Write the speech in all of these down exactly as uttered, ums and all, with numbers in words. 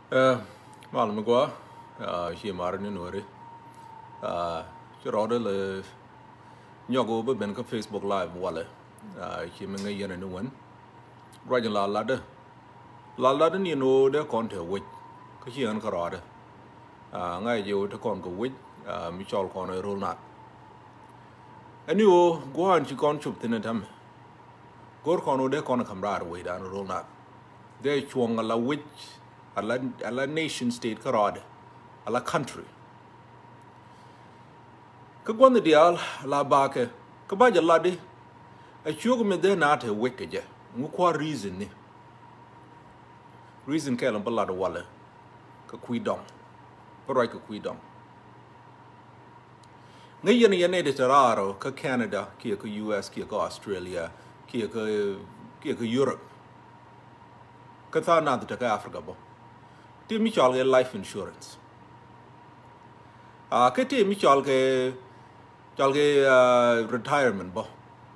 Ɛ, mal mi gua, ɛ, ci mari ni Nuɛri. Ɛ, ci rɔɔdɛ lɛ nyɔk wä bä ben kä Facebook Live walɛ. Ɛ, ci mi ŋäc yɛn ni wän. Ruac in la latdä. La latdä ni ɛn ɣöö dee kɔn te wec. Kä ci ɣän kä rɔɔdɛ. Ɛ, ŋa̱c jɛ wä te kɔn kɛ wec, ɛ, mi cɔl kɔn ɛ Rol Nath. Ɛn ni ɣöö gua̱a̱n ci kɔn cop thi̱n ɛ tämɛ. Go̱r kɔn wä dee kɔn ka̱m raar wecdan Rol Nath. Dee cuɔ̱ŋ ala wec, ala, ala nation state kä rɔɔdɛ, ala country. Kä gua̱nh diaal la bakɛ, kä ba jɛ latdi, a ciök mi dee na te wec kɛ jɛ, ŋu kua̱r reason ni. Reason kɛl bä lat walɛ, kɛ kui̱ dɔŋ, bä ruac kɛ kui̱ dɔŋ. Ŋäc yɛn yɛn nɛy ti te raar kä Canada, kiɛ kä U S, kiɛ kä Australia, kiɛ kä, kiɛ kä Europe. Kä tha̱a̱ŋ nath te kä Africa bä. Ti mi cɔal kɛ life insurance. A, kä ti mi cɔal kɛ, cɔal kɛ, a, retirement bä.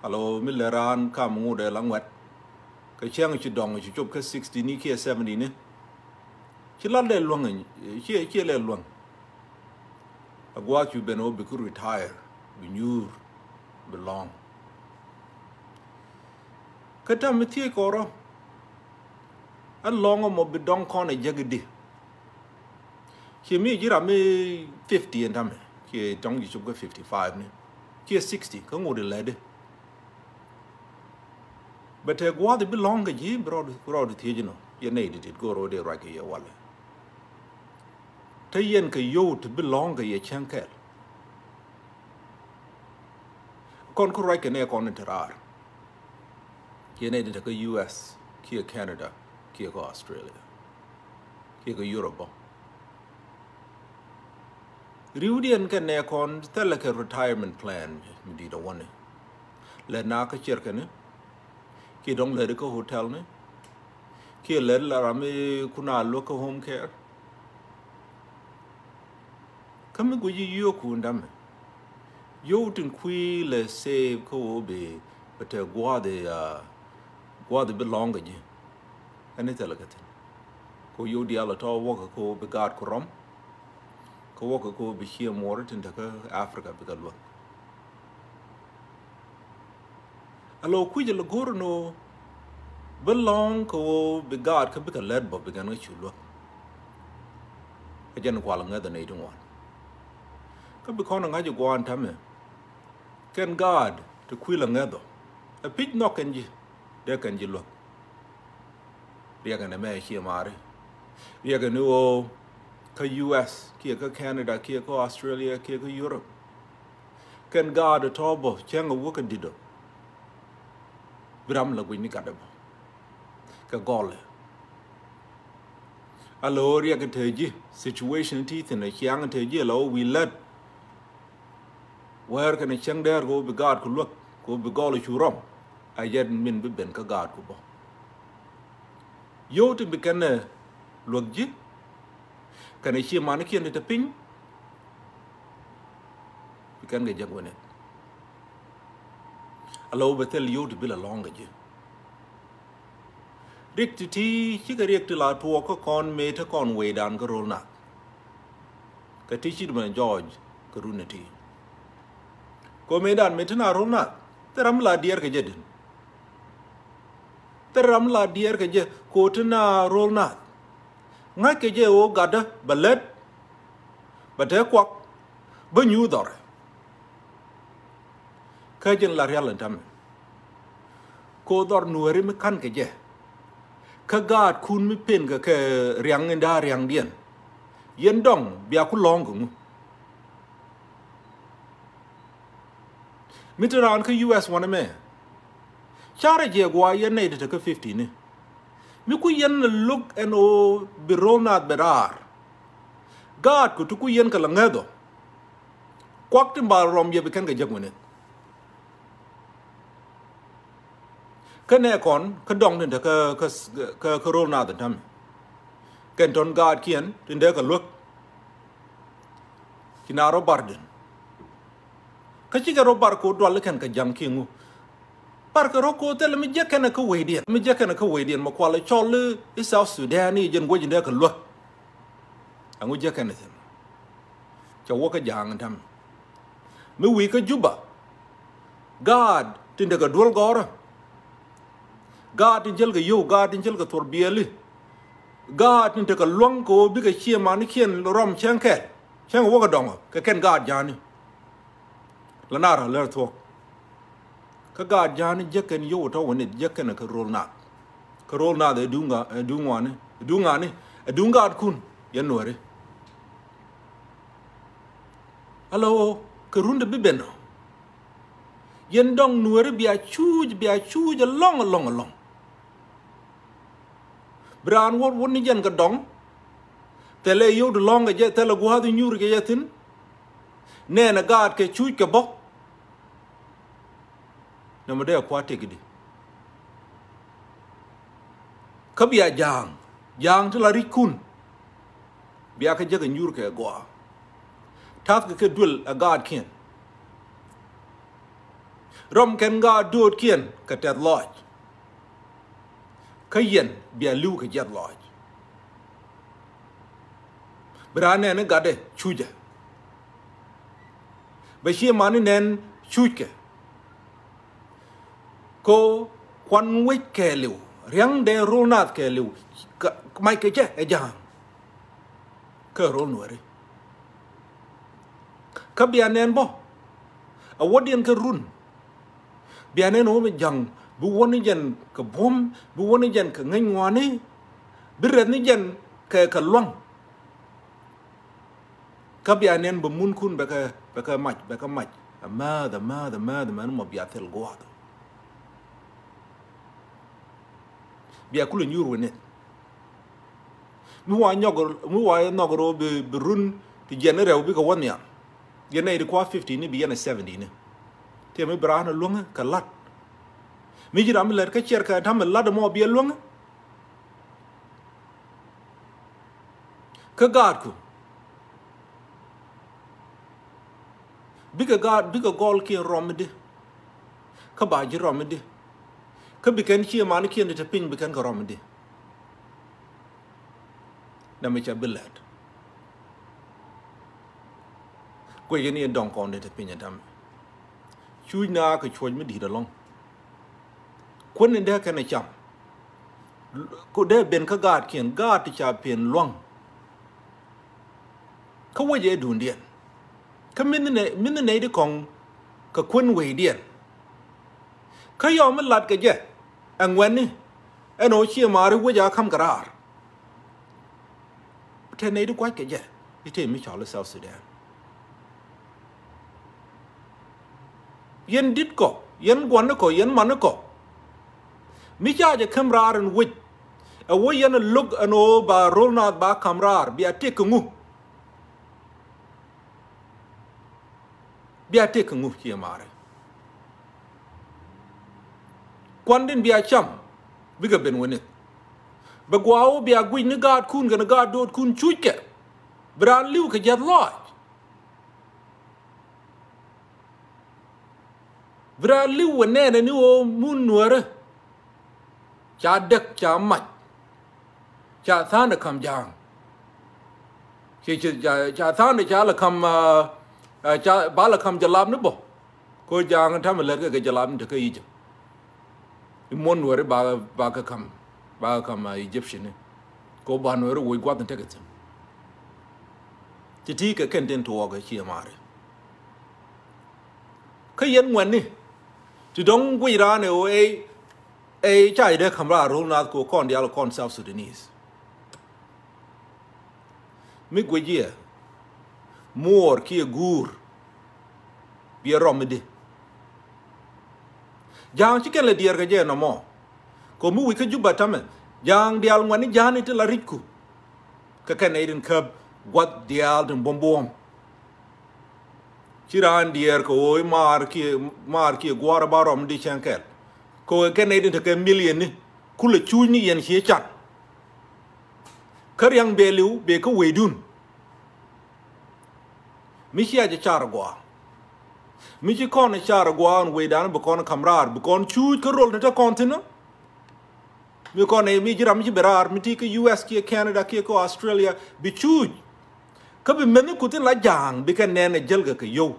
Alo mi lɛ raan kam ŋut ɛ la ŋuɛt. Kɛ cäŋ ci dɔŋ ci cop kä sixty ni kiɛ seventy ni. Ci lat lɛ luäŋ, ci, ci lɛ luäŋ. A gua̱a̱th cu ben ɣöö bi ku retire, bi nyuur, bi lɔ̱ŋ. Kä tam mi thiec kɔrɔ, a lɔ̱ŋ mɔ bi dɔ̱ŋ kɔn a jäk di. Ci mi ji̱ ram mi fifty ɛn tamɛ, ci tɔ̱ŋ ji̱ cop kä fifty five ni, ci sixty, kä ŋot ilɛdi. Bɛ te gua̱a̱th bi lɔ̱ŋ kɛ ji̱, bi rɔɔd, bi rɔɔd thiec inɔ, yɛ nɛy di̱t go̱o̱r ɣöö dee ruac kɛ yɛ walɛ. Te yɛn kɛ yio̱w ti bi lɔ̱ŋ kɛ yɛ cäŋ kɛl. Kɔn kä ruac kɛ nɛ kɔn in te raar. Kiɛ nɛ di te kä U S, kiɛ Canada, kiɛ kä Australia, kiɛ kä Europe bä. Riwdiɛn kɛ nɛ kɔn thilɛ kɛ retirement plan mi di̱t a wäni. Lɛ na kä ciɛr kɛni, kiɛ dɔ̱ŋ lɛ di kä hotel ni, kiɛ lɛ di la ram mi kun a luäk kä home care. Kä mi guic i̱ yio̱o̱ku in dämɛ. Yio̱w tin kui̱ lɛ save kä ɣöö bi, bi te gua̱a̱th i̱, a, gua̱a̱th i̱ bi lɔ̱ŋ kɛ ji̱. Ɛn i̱ thilɛ kɛ thi̱n. Kɛ ɣöö yio̱w diaal ɛ tɔ̱ wäkɛ kä ɣöö bi gaat ku rɔm. Kä wäkɛ kä ɣöö bi ciɛ muɔɔri tin te kä Africa bikɛ luäk. Alo kui̱c ala go̱r ni ɣöö bi lɔ̱ŋ kɛ ɣöö bi gaat kä bikɛ lɛt bä bi gɛn kä cu luäk. Kä jɛn kual ŋäth a nɛy ti ŋuan. Kä bi kɔn a ŋa̱c a gua̱a̱n täämɛ. Kɛn gaat ti kui̱ la ŋäth ɔ. Ɛ pi̱c nhɔk kɛn ji̱, dee kɛn ji̱ luäk. Riɛkɛ ni mɛ ciɛ mari. Riɛkɛ ni ɣöö kä U S, kiɛ kä Canada, kiɛ kä Australia, kiɛ kä Europe. Kɛn gaat tɔ̱ bä cäŋ a wäk kä di̱t ɔ. Bi ram la guic ni gat ɛ bä. Kɛ gɔlɛ. Alo riɛk te ji̱, situation ti thi̱n a ciaŋ te ji̱, alo wi̱i̱ lät. Wɛɛr kɛnɛ cäŋ dɛɛr kɛ ɣöö bi gaatku luäk, kɛ ɣöö bi gɔl cu rɔm. A yɛt min bi ben kä gaatku bä. Yio̱w ti bi kɛn ɛ luäk ji̱. Kɛnɛ ci manikiɛn ti te piny. Bi kɛn kɛ jek wä nɛt. Ala wä bɛ thil yio̱w ti bi la lɔ̱ŋ kɛ ji̱. Riɛk ti ti cikɛ riɛk ti la tuɔɔk kä kɔn mëë te kɔn wecdan kä Rol Nath. Kɛ ti ci di mɛ jɔɔc kɛ run ɛ ti. Kɛ mëëdan mëë te na Rol Nath, thil ram la diɛɛr kɛ jɛ din. Thil ram la diɛɛr kɛ jɛ, kɛ ɣöö te na Rol Nath. Ŋa̱ckɛ jɛ ɣöö gatdä bɛ lät, bɛ te kuak, bä nyuur dhɔrɛ. Kä jɛn la rial in tämɛ. Kɛ ɣöö dhɔr Nuääri mi ka̱n kɛ jɛ. Kä gaatkun mi pen kɛ kɛ riaŋ in da̱a̱ riaŋdiɛn. Yɛn dɔ̱ŋ bia ku lɔ̱ŋ kɛ ŋu. Mi te raan kä U S wanɛ mɛ. Carɛ jɛ gua̱a̱ yɛn nɛy ti te kä fifty ni. Mi ku yɛn lɛ lo̱k ɛn ɣöö bi Rol Nath bɛ raar. Gaatku ti ku yɛn kɛ la ŋäth ɔ. Kuak tin ba rɔm yɛ bi kɛn kɛ jek wä nɛt. Kä nɛ kɔn kä dɔŋ tin te kä, kä, kä, kä Rol Nath in tämɛ. Kɛn tɔn gaatkiɛn tin dee kɛ luäk. Ci na rɔ bar din. Kä cikɛ rɔ bar kɛ ɣöö dual kɛn kɛ ja̱ŋ kiɛ ŋu. Bar kɛ rɔ kɛ ɣöö thilɛ mi jek kɛn kä wecdiɛn. Mi jek kɛn kä wecdiɛn mɛ kual cɔl i̱ South Sudan i̱ jɛn wec in dee kɛ luäk. Ɛŋu jek kɛn thi̱n? Cɛ wä kä Ja̱a̱ŋ in ta̱mɛ. Mi wi̱i̱ kä Juba, gaat tin tekɛ duel gɔ̱rä, gaat tin cäl kɛ yio̱w, gaat tin cäl kɛ thuɔr biɛli, gaat tin tekɛ luäŋ kɛ ɣöö bikɛ ciɛ manikiɛn rɔm cäŋ kɛl, cäŋ wä kɛ dɔŋɔ kɛ kɛn gaat Ja̱a̱ni. La nar a lär thuɔ̱k. Kä gaat Ja̱a̱ni jek kɛn yio̱w tɔ̱ wä nith, jek kɛn kɛ ro̱l naath. Kɛ ro̱l naath ɛ duŋ ŋa-, ɛ duŋ ŋuani, ɛ duŋ ŋani, ɛ duŋ gaatkun yɛn Nuääri. Alo, kɛ run ti bi ben ɔ. Yɛn dɔŋ Nuääri bia cuuc, bia cuuc ɛlɔ̱ŋ, ɛlɔ̱ŋ, ɛlɔ̱ŋ. Bi raan wä wä ni jɛn kɛ dɔŋ. Thilɛ yio̱w ti lɔ̱ŋ kɛ jɛ, thilɛ gua̱a̱th nyuur kɛ jɛ thi̱n. Nɛɛnɛ gaatkɛ cuuc kɛ bä. Nɛmɛ dee kua̱r tëk i̱di. Kä bia Ja̱a̱ŋ, Ja̱a̱ŋ ti la ri̱ckun, bia kɛ jek ɛ nyuur kɛ gɔaa. Ta̱thkɛ kɛ duel ɛ gaatkiɛn. Rɔm kɛn gaat döötkiɛn kɛ tɛth lɔaac. Kä yɛn bia li̱w kɛ jiath lɔaac. Bi raan nɛn i̱ gatdɛ cucɛ. Bɛ ciɛ man i̱ nɛn cuckɛ. Ko kuan wec kɛɛliw, ria̱ŋdɛ ro̱l naath kɛɛliw, ka, mac kɛ cɛ ɛ Ja̱a̱ŋ. Kä ro̱l Nuääri. Kä bia nɛn bä. A wädiɛn kɛ run. Bia nɛn ɣöö mi Ja̱a̱ŋ, bi wä ni jɛn kɛ buɔ̱m, bi wä ni jɛn kɛ ŋäc ŋuani, bi rɛth ni jɛn kɛ, kɛ lua̱ŋ. Kä bia nɛn bɛ munkun bɛ kɛ, bɛ kɛ mac, bɛ kɛ mac. Amääth, amääth, amääth, amääth mɔ bia thil gua̱a̱th. Bia kulɛ nyuur wä nith. Mi wa nyɔk, mi wa nhɔk rɔ bi, bi run ti jiɛn ni rɛw bikɛ wä nhiam. Yɛn nɛy ti kua fifty ni bi yɛn a seventy ni. Tiɛ mi bi raan a luäŋä kɛ lat. Mi ji̱ ram mi lät kä ciɛr kɛ ta̱mɛ lat ɛmɔ bi a luäŋä. Kä gaatku. Bikɛ gaat, bikɛ gɔlkiɛn rɔm i̱di. Kä ba ji̱ rɔm i̱di. Kä bi kɛn ciɛ manikiɛn ti te piny bi kɛn kɛ rɔm i̱di. Nɛmɛ ca bi lɛt. Kuec yɛn yɛn dɔŋ kɔn ti te piny ɛ ta̱mɛ. Cuuc na kɛ cuɔ̱c mi di̱i̱t ɛlɔ̱ŋ. Kuän in dee kɛn ɛ cam. Ku dee ben kä gaatkiɛn, gaat ti ca pen lua̱ŋ. Kä wec ɛ duundiɛn. Kä min nɛ, min nɛ di kɔŋ kɛ kuän wecdiɛn. Kä yɔm mi lat kɛ jɛ, ɛ ŋuɛ̈tni, ɛn ɣöö ciɛ maari wec a ka̱m kɛ raar. Te nɛy ti kuac kɛ jɛ i̱ te mi cɔl i̱ South Sudan. Yɛn di̱t kɔ, yɛn gua̱n kɔ, yɛn man kɔ. Mi ca jɛ käm raar ɛn wec. Ɛ wec yɛn ɛ lo̱k ɛn ɣöö ba ro̱l naath ba ka̱m raar, bia tëk kɛ ŋu. Bia tëk kɛ ŋu ciɛ maari. Kuandin bia cam, bikɛ ben wä nith. Bɛ gua̱a̱ wä bia guic ni gaatkun kɛn gaat dootkun cuckɛ. Bi raan li̱w kɛ jiath lɔaac. Bi raan li̱w wä nɛɛnɛ ni ɣöö mun Nuäärä. Ca däk, ca mac. Ca tha̱a̱ŋdɛ ka̱m Ja̱a̱ŋ. Ci, ci, ca, ca tha̱a̱ŋdɛ ca lɛ ka̱m, ah, ah, ca, ba lɛ ka̱m jɛ lap ni bä. Ko Ja̱a̱ŋ ta̱mɛ lät kɛ kɛ jɛ lap ni te kä Egypt. I̱ muɔ̱n Nuääri ba, ba kɛ ka̱m, ba kɛ ka̱m, ah, Egyptian ni. Ko ba Nuääri woc gua̱th ni tekɛ thi̱n. Ti ti kɛ kɛn tin tuɔɔk kɛ ciɛ maari. Kä yɛn ŋuɛ̈tni. Ti dɔ̱ŋ guic raan ɛ ɣöö ɛ, ɛ ca i̱ dee ka̱m raar ro̱l naath ko kɔn diaal kɔn South Sudanese. Mi guic yɛ muɔɔr kiɛ guur. Biɛ rɔm mi di. Ja̱a̱ŋ ci kɛn lɛ diɛɛr kɛ jɛ nɔmɔ. Ko mi wi̱c kä Juba tamɛ. Ja̱a̱ŋ diaal ŋuɛ̈tni Ja̱a̱ŋni ti la ri̱cku. Kä kɛn nɛy tin käp gua̱th diaal tin buɔ̱m buɔ̱m. Ci raan diɛɛr kɛ ɣöö i̱ maar kiɛ, maar kiɛ gua̱a̱r ba rɔm di cɛn kɛl. Kɛ ɣöö kɛn nɛy tin tekɛ million ni kulɛ cuuc ni yɛn ciɛ can. Kä ria̱ŋ bɛ li̱w bɛ kä wecdun. Mi cia jɛ car gua̱a̱. Mi ci kɔn car gua̱a̱ ɛn wecdan bi kɔn ka̱m raar bi kɔn cuuc kä rol ni te kɔn thi̱n. Mi kɔn ɛ mi ji̱ ram mi ci ben raar mi ti kä U S kiɛ Canada kiɛ kä Australia bi cuuc. Kä bi mɛni ku thin la ja̱a̱ŋ bikɛ nɛn ɛ jäl kɛ kɛ yio̱w.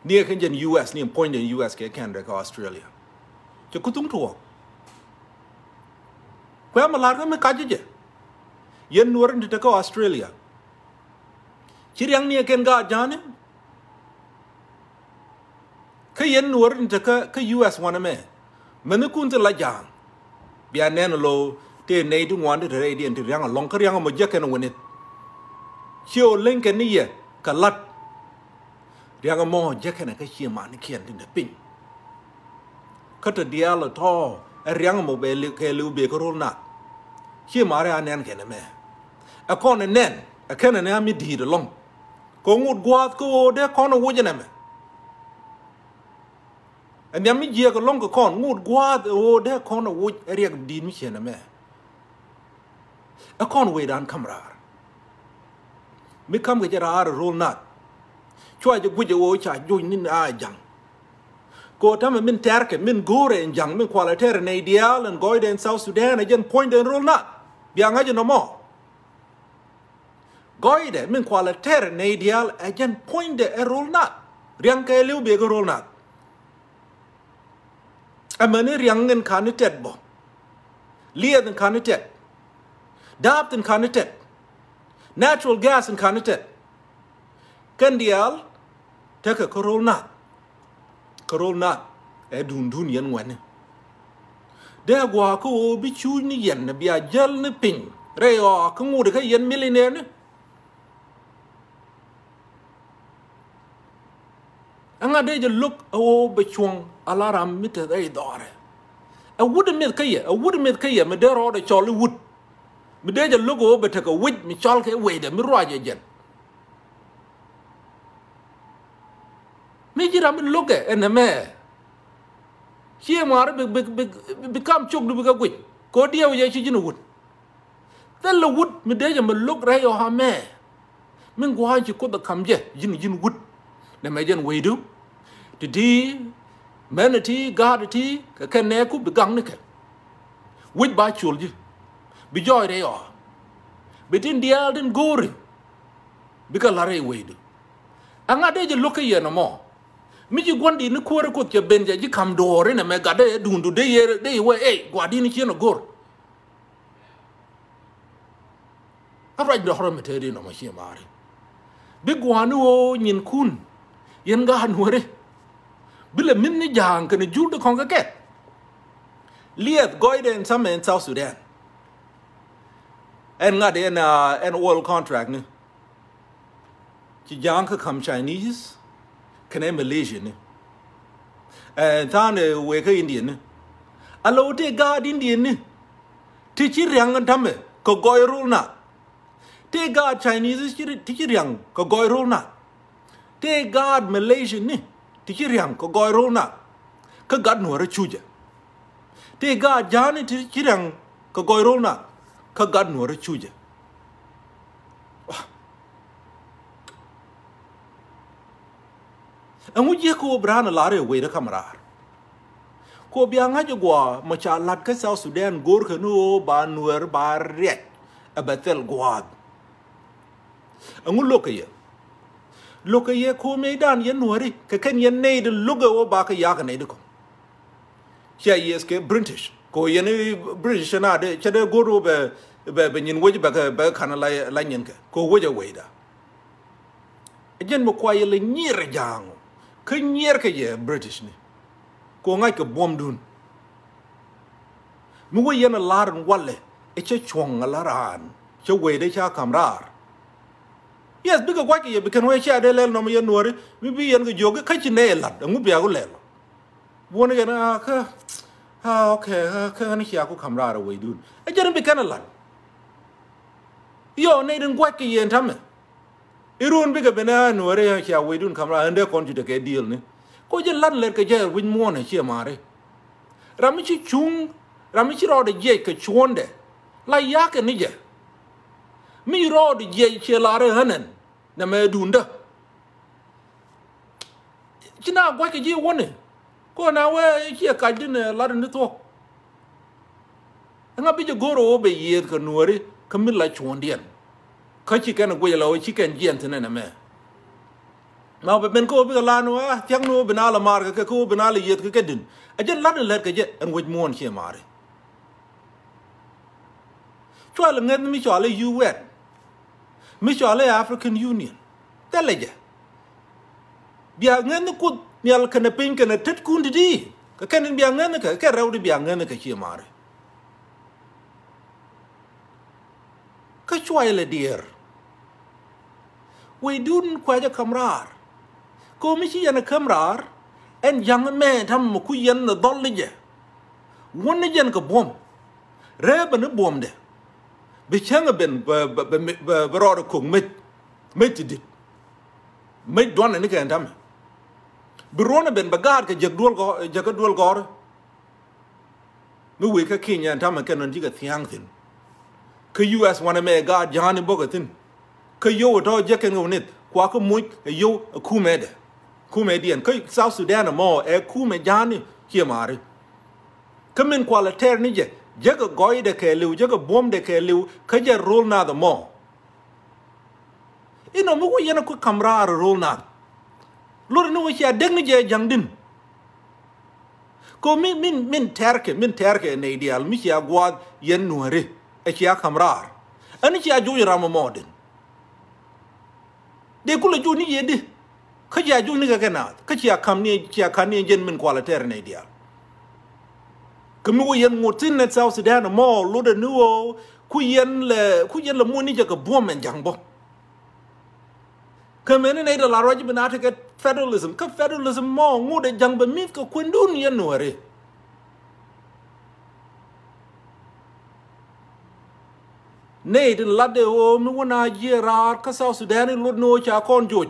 Ni ɛ kɛn jɛn U S ni ɛ puɔ̱nydɛ U S kɛ Canada kɛ Australia. Cɛ ku thuŋ tuɔɔk. Kuɛ mi la̱r kä mi kac jɛ. Yɛn Nuäär in te te kä Australia. Ci ria̱ŋ ni ɛ kɛn gaat ja̱a̱ni. Kä yɛn Nuäär in te kä, kä U S wanɛ mɛ. Mɛni kun thil la ja̱a̱ŋ. Bia nɛn lo tëë nɛy ti ŋuan ti te rɛydiɛn ti ria̱ŋ ɛlɔ̱ŋ kä ria̱ŋ ɛmɔ jek kɛn ɛ wä nith. Ciɛ ɣöö leny kɛn ni yɛ kɛ la̱t. Ria̱ŋ ɛmɔ jek kɛn ɛ kä ciɛ manikiɛn tin te piny. Kä te diaal ɛ tɔ̱ ɛ ria̱ŋ ɛmɔ bɛ liw, kɛ liw bee kä ro̱l naath. Ciɛ mari a nɛn kɛn ɛmɛ. Ɛ kɔn ɛ nɛn ɛ kɛn ɛ nɛ a mi di̱i̱t ɛlɔ̱ŋ. Kɛ ŋut gua̱a̱th kä ɣöö dee kɔn ɛ woc ɛnɛmɛ. Ɛ nhiam mi jiɛɛk ɛlɔ̱ŋ kɛ kɔn ŋut gua̱a̱th ɛ ɣöö dee kɔn ɛ woc ɛ riɛk di̱i̱t mi ciɛn ɛmɛ. Ɛ kɔn wecdan ka̱m raar. Mi ka̱m kɛ jɛ raar ɛ ro̱l naath. Cua jɛ guic ɛ ɣöö ca joc ni a ja̱ŋ. Kɛ ɣöö ta̱mɛ min tɛ̈rkɛ min go̱o̱rɛ ɛn ja̱ŋ min kualɛ tɛ̈rɛ nɛy diaal ɛn gɔɔydɛ ɛn South Sudan ɛ jɛn puɔ̱nydɛ ɛn ro̱l naath. Bia ŋa̱c ɛnɔmɔ. Gɔɔydɛ min kualɛ tɛr nɛy diaal ɛ jɛn puɔ̱nydɛ ɛ ro̱l naath. Ria̱ŋ kɛ li̱w bek ɛ ro̱l naath. Ɛmɛni ria̱ŋ in ka̱n i̱ tɛt bä. Liɛth in ka̱n i̱ tɛt. Daap in ka̱n i̱ tɛt. Natural gas in ka̱n i̱ tɛt. Kɛn diaal tekɛ kä ro̱l naath. Kä ro̱l naath ɛ duundun yɛn ŋuɛ̈tni. Dee gua̱a̱ kä ɣöö bi cuuc ni yɛn bia jäl ni piny rɛy ɣɔaa kä ŋut kä yɛn millionaire ni. Ɛŋa dee jɛ lo̱k ɛ ɣöö bɛ cuɔ̱ŋ ala ram mi te rɛy dhɔrɛ. Ɛ wut ɛ mith kä yɛ, ɛ wut ɛ mith kä yɛ mi dee rɔɔdɛ cɔl i̱ wut. Mi dee jɛ lo̱k ɛ ɣöö bɛ tekɛ wec mi cɔl kɛ wecdɛ mi ruacɛ jɛn. Mi ji̱ ram mi lo̱kɛ ɛn ɛmɛ. Ciɛ ŋuaari bi, bi, bi, bi kam cok du bi kɛ guic. Kɛ ɣöö diɛw jɛ ci ji̱n wut. Thilɛ wut mi dee jɛ mi lo̱k rɛy ɣɔaa ɛmɛ. Min gua̱a̱ny ci Kuoth ɛ ka̱m jɛ ji̱n, ji̱n wut. Nɛmɛ jɛn wecdu. Ti ti mɛn ti gaat ti kɛ kɛn nɛɛku bi gaŋ ni kɛ. Wec ba col ji̱. Bi jɔɔc rɛy ɣɔaa. Bi tin diaal tin go̱o̱ri. Bikɛ la̱r rɛy wecdu. Ɛŋa dee jɛ lo̱k kä yɛn ɛmɔ. Mi ci gua̱n di̱t ni kuäärä Kuoth cɛ ben cɛ ji̱ ka̱m duɔ̱ɔ̱r inɛ mɛ gat dee duundu dee yɛ dee yɛ wee ey gua̱di̱n ciën ɛ go̱r. A ruac dɔ̱k rɔ mi te di nɔmɔ ciɛ maari. Bi gua̱a̱ni ɣöö nyinkun yɛn gaat Nuääri. Bi lɛ mi̱th ni ja̱a̱ŋ kɛnɛ jur di kɔ̱ŋ kɛ kɛt. Liɛth gɔɔydɛ ɛn thamɛ ɛn South Sudan. Ɛn ŋa̱t ɛn, ah, ɛn oil contract ni. Ci ja̱a̱ŋ kä ka̱m Chinese kɛnɛ Malaysia ni. Ɛn tha̱a̱n ɛ wëë kä Indian ni. A lo̱w tëë gaat Indian ni. Ti ci ria̱ŋ ɛn ta̱mɛ kɛ gɔɔy ro̱l naath. Tëë gaat Chinese ti ci, ti ci ria̱ŋ kɛ gɔɔy ro̱l naath. Tëë gaat Malaysia ni ti ci ria̱ŋ kɛ gɔɔy ro̱l naath. Kä gat Nuäärä cucɛ. Tëë gaat ja̱a̱ni ti ci ria̱ŋ kɛ gɔɔy ro̱l naath. Kä gat Nuäärä cucɛ. Ɛŋu jiäk kɛ ɣöö bi raan ɛ lar ɛ wecdä ka̱m raar. Kɛ ɣöö bia ŋa̱c ɛ gua̱a̱ mɔ ca la̱t kä South Sudan go̱o̱rkɛ ni ɣöö ba Nuäär ba riɛk ɛ bɛ thil gua̱a̱th. Ɛŋu lo̱kɛ yɛ? Lo̱kɛ yɛ kɛ ɣöö mëëdan yɛn Nuääri kɛ kɛn yɛn nɛy di lo̱kɛ ɣöö ba kɛ ya̱a̱k ɛ nɛy di kɔ̱ŋ. Cia yiëëth kɛ British kɛ ɣöö yɛn i̱ British cɛ na dee cɛ dee go̱o̱r ɣöö bɛ bɛ bɛ nyin wec bɛ kɛ bɛ kɛ ka̱n la la nyinkɛ kɛ ɣöö wec ɛ wecda. Ɛ jɛn mi kua yɛ lɛ nyier ɛ ja̱a̱ŋ ɔ kä nyier kɛ yɛ British ni. Kɛ ɣöö ŋa̱ckɛ buɔ̱mdun. Mi wä yɛn ɛ lar in walɛ ɛ cä cuɔ̱ŋ ɛ la raan cä wecdɛ ca ka̱m raar. Yes, bikɛ gua̱ckɛ yɛ bi kɛn wee cia dee lɛl nɔmɔ yɛn Nuääri mi bi yɛn kɛ jiök kä ci nɛy ɛ la̱t ɛŋu bia ku lɛl ɔ. Buɔ̱n kɛn a kä a okay a kä ɣän cia ku ka̱m raar ɛ wecdun. Ɛ jɛn bi kɛn ɛ la̱t. Yɔ nɛy din gua̱ckɛ yɛ in ta̱mɛ. Iruun bikɛ ben a Nuääri cia wecdun ka̱m raar ɣän dee kɔn cu tekɛ diëël ni. Ko jɛ la̱t lɛt kɛ jɛ wi̱c muɔ̱ɔ̱n ɛ ciɛ ma̱a̱ri. Ram mi ci cuŋ ram mi ci rɔɔdɛ jiɛc kɛ cuɔ̱ɔ̱ndɛ la ya̱a̱kɛ ni jɛ. Mi rɔɔdɛ jiɛc ciɛ la̱r ɛ ɣän ɛn nɛmɛ duundä. Ci na gua̱ckɛ ji̱ wäni. Ko na wee ciɛ kac din ɛ lat in di thuɔ̱k. Ɛŋa bi jɛ go̱r ɣöö bɛ yiëëth kɛ Nuääri kä mi la cuɔ̱ɔ̱ŋdiɛn. Kä ci kɛn guic la wä ci kɛn jiɛn thin ɛn ɛmɛ. Ma bɛ ben kä wä bikɛ lan wä thia̱k ni wä bi na la mar kɛ kɛ kä wä bi na la yieth kɛ kɛ din. A jɛn lat ni lät kɛ jɛ ɛn wec muɔ̱ɔ̱n ciɛ mari. Cual ŋäth mi cɔal i̱ U N, mi cɔal i̱ African Union. Thilɛ jɛ. Bia ŋäth ni Kuoth Nhial kɛnɛ piny kɛnɛ tetkun ti̱ti̱. Kɛ kɛn in bia ŋäth ni kɛ, kɛ rɛw di bia ŋäth ni kɛ ciɛ mari. Kä cuay lɛ diɛɛr. Wecdun kuacä käm raar. Kɛ ɣöö mi ci yɛn ɛ käm raar, ɛn ja̱ŋ ɛmɛ ta̱mɛ mi ku yɛn ɛ dhɔl ni jɛ. Wun ni jɛn kɛ buɔ̱m. Rɛɛ bɛ ni buɔ̱mdɛ. Bi cäŋ ɛ ben bɛ, bɛ, bɛ, bɛ, bɛ rɔɔdɛ ko̱k mec. Mec ti di̱t. Mec duanɛ ni kɛ ɛn ta̱mɛ. Bi ruɔ̱n ɛ ben bɛ gaat kɛ jek duel gɔ̱-, jek kä duel gɔ̱rä. Mi wëë kä Kenya ɛn ta̱mɛ kɛn nɔn ji̱ kɛ thia̱a̱ŋ thi̱n. Kä U S wanɛ mɛ gaat ja̱a̱ni bäkɛ thi̱n. Kä yio̱w ɛ tɔ̱ jek kɛn kɛ wä nith kua kä moc ɛ yio̱w ɛ kumɛdɛ. Kumɛdiɛn kä South Sudan ɛmɔ ɛ kumɛ ja̱a̱ni ciɛ mari. Kä min kualɛ tɛr ni jɛ, jek ɛ gɔɔydɛ kɛɛliw, jek ɛ buɔ̱mdɛ kɛɛliw, kä jɛ ro̱l nath ɛmɔ. Inɔ mi wä yɛn a kui̱ ka̱m raar ro̱l nath. Lot ni wä cia dek ni jɛ ja̱ŋdin. Ko min, min, min tɛrkɛ, min tɛrkɛ nɛy diaal mi cia gua̱a̱th yɛn nuääri. Ɛ cia ka̱m raar. Ɛn cia juc ram ɛmɔɔdin. Dee kulɛ juc ni yɛ di. Kä cia juc ni kɛ kɛ naath. Kä cia ka̱m ni, cia ka̱m ni jɛn min kualɛ tɛr nɛy diaal. Kä mi wä yɛn ŋot thi̱n nɛ South Sudan ɛmɔ lotdɛ ni ɣöö ku yɛn lɛ, ku yɛn lɛ muɔ̱ni jɛ kɛ buɔ̱m ɛn ja̱ŋ bä. Kä meni nɛy dee la ruac bi na tekɛ federalism. Kä federalism mɔ ŋot ɛ ja̱ŋ bɛ mi̱th kɛ kuendun yɛn nuääri. Nɛy tin latdɛ ɣöö mi wä na jiɛ raar kä South Sudan in lot ni ɣöö ca kɔn joc.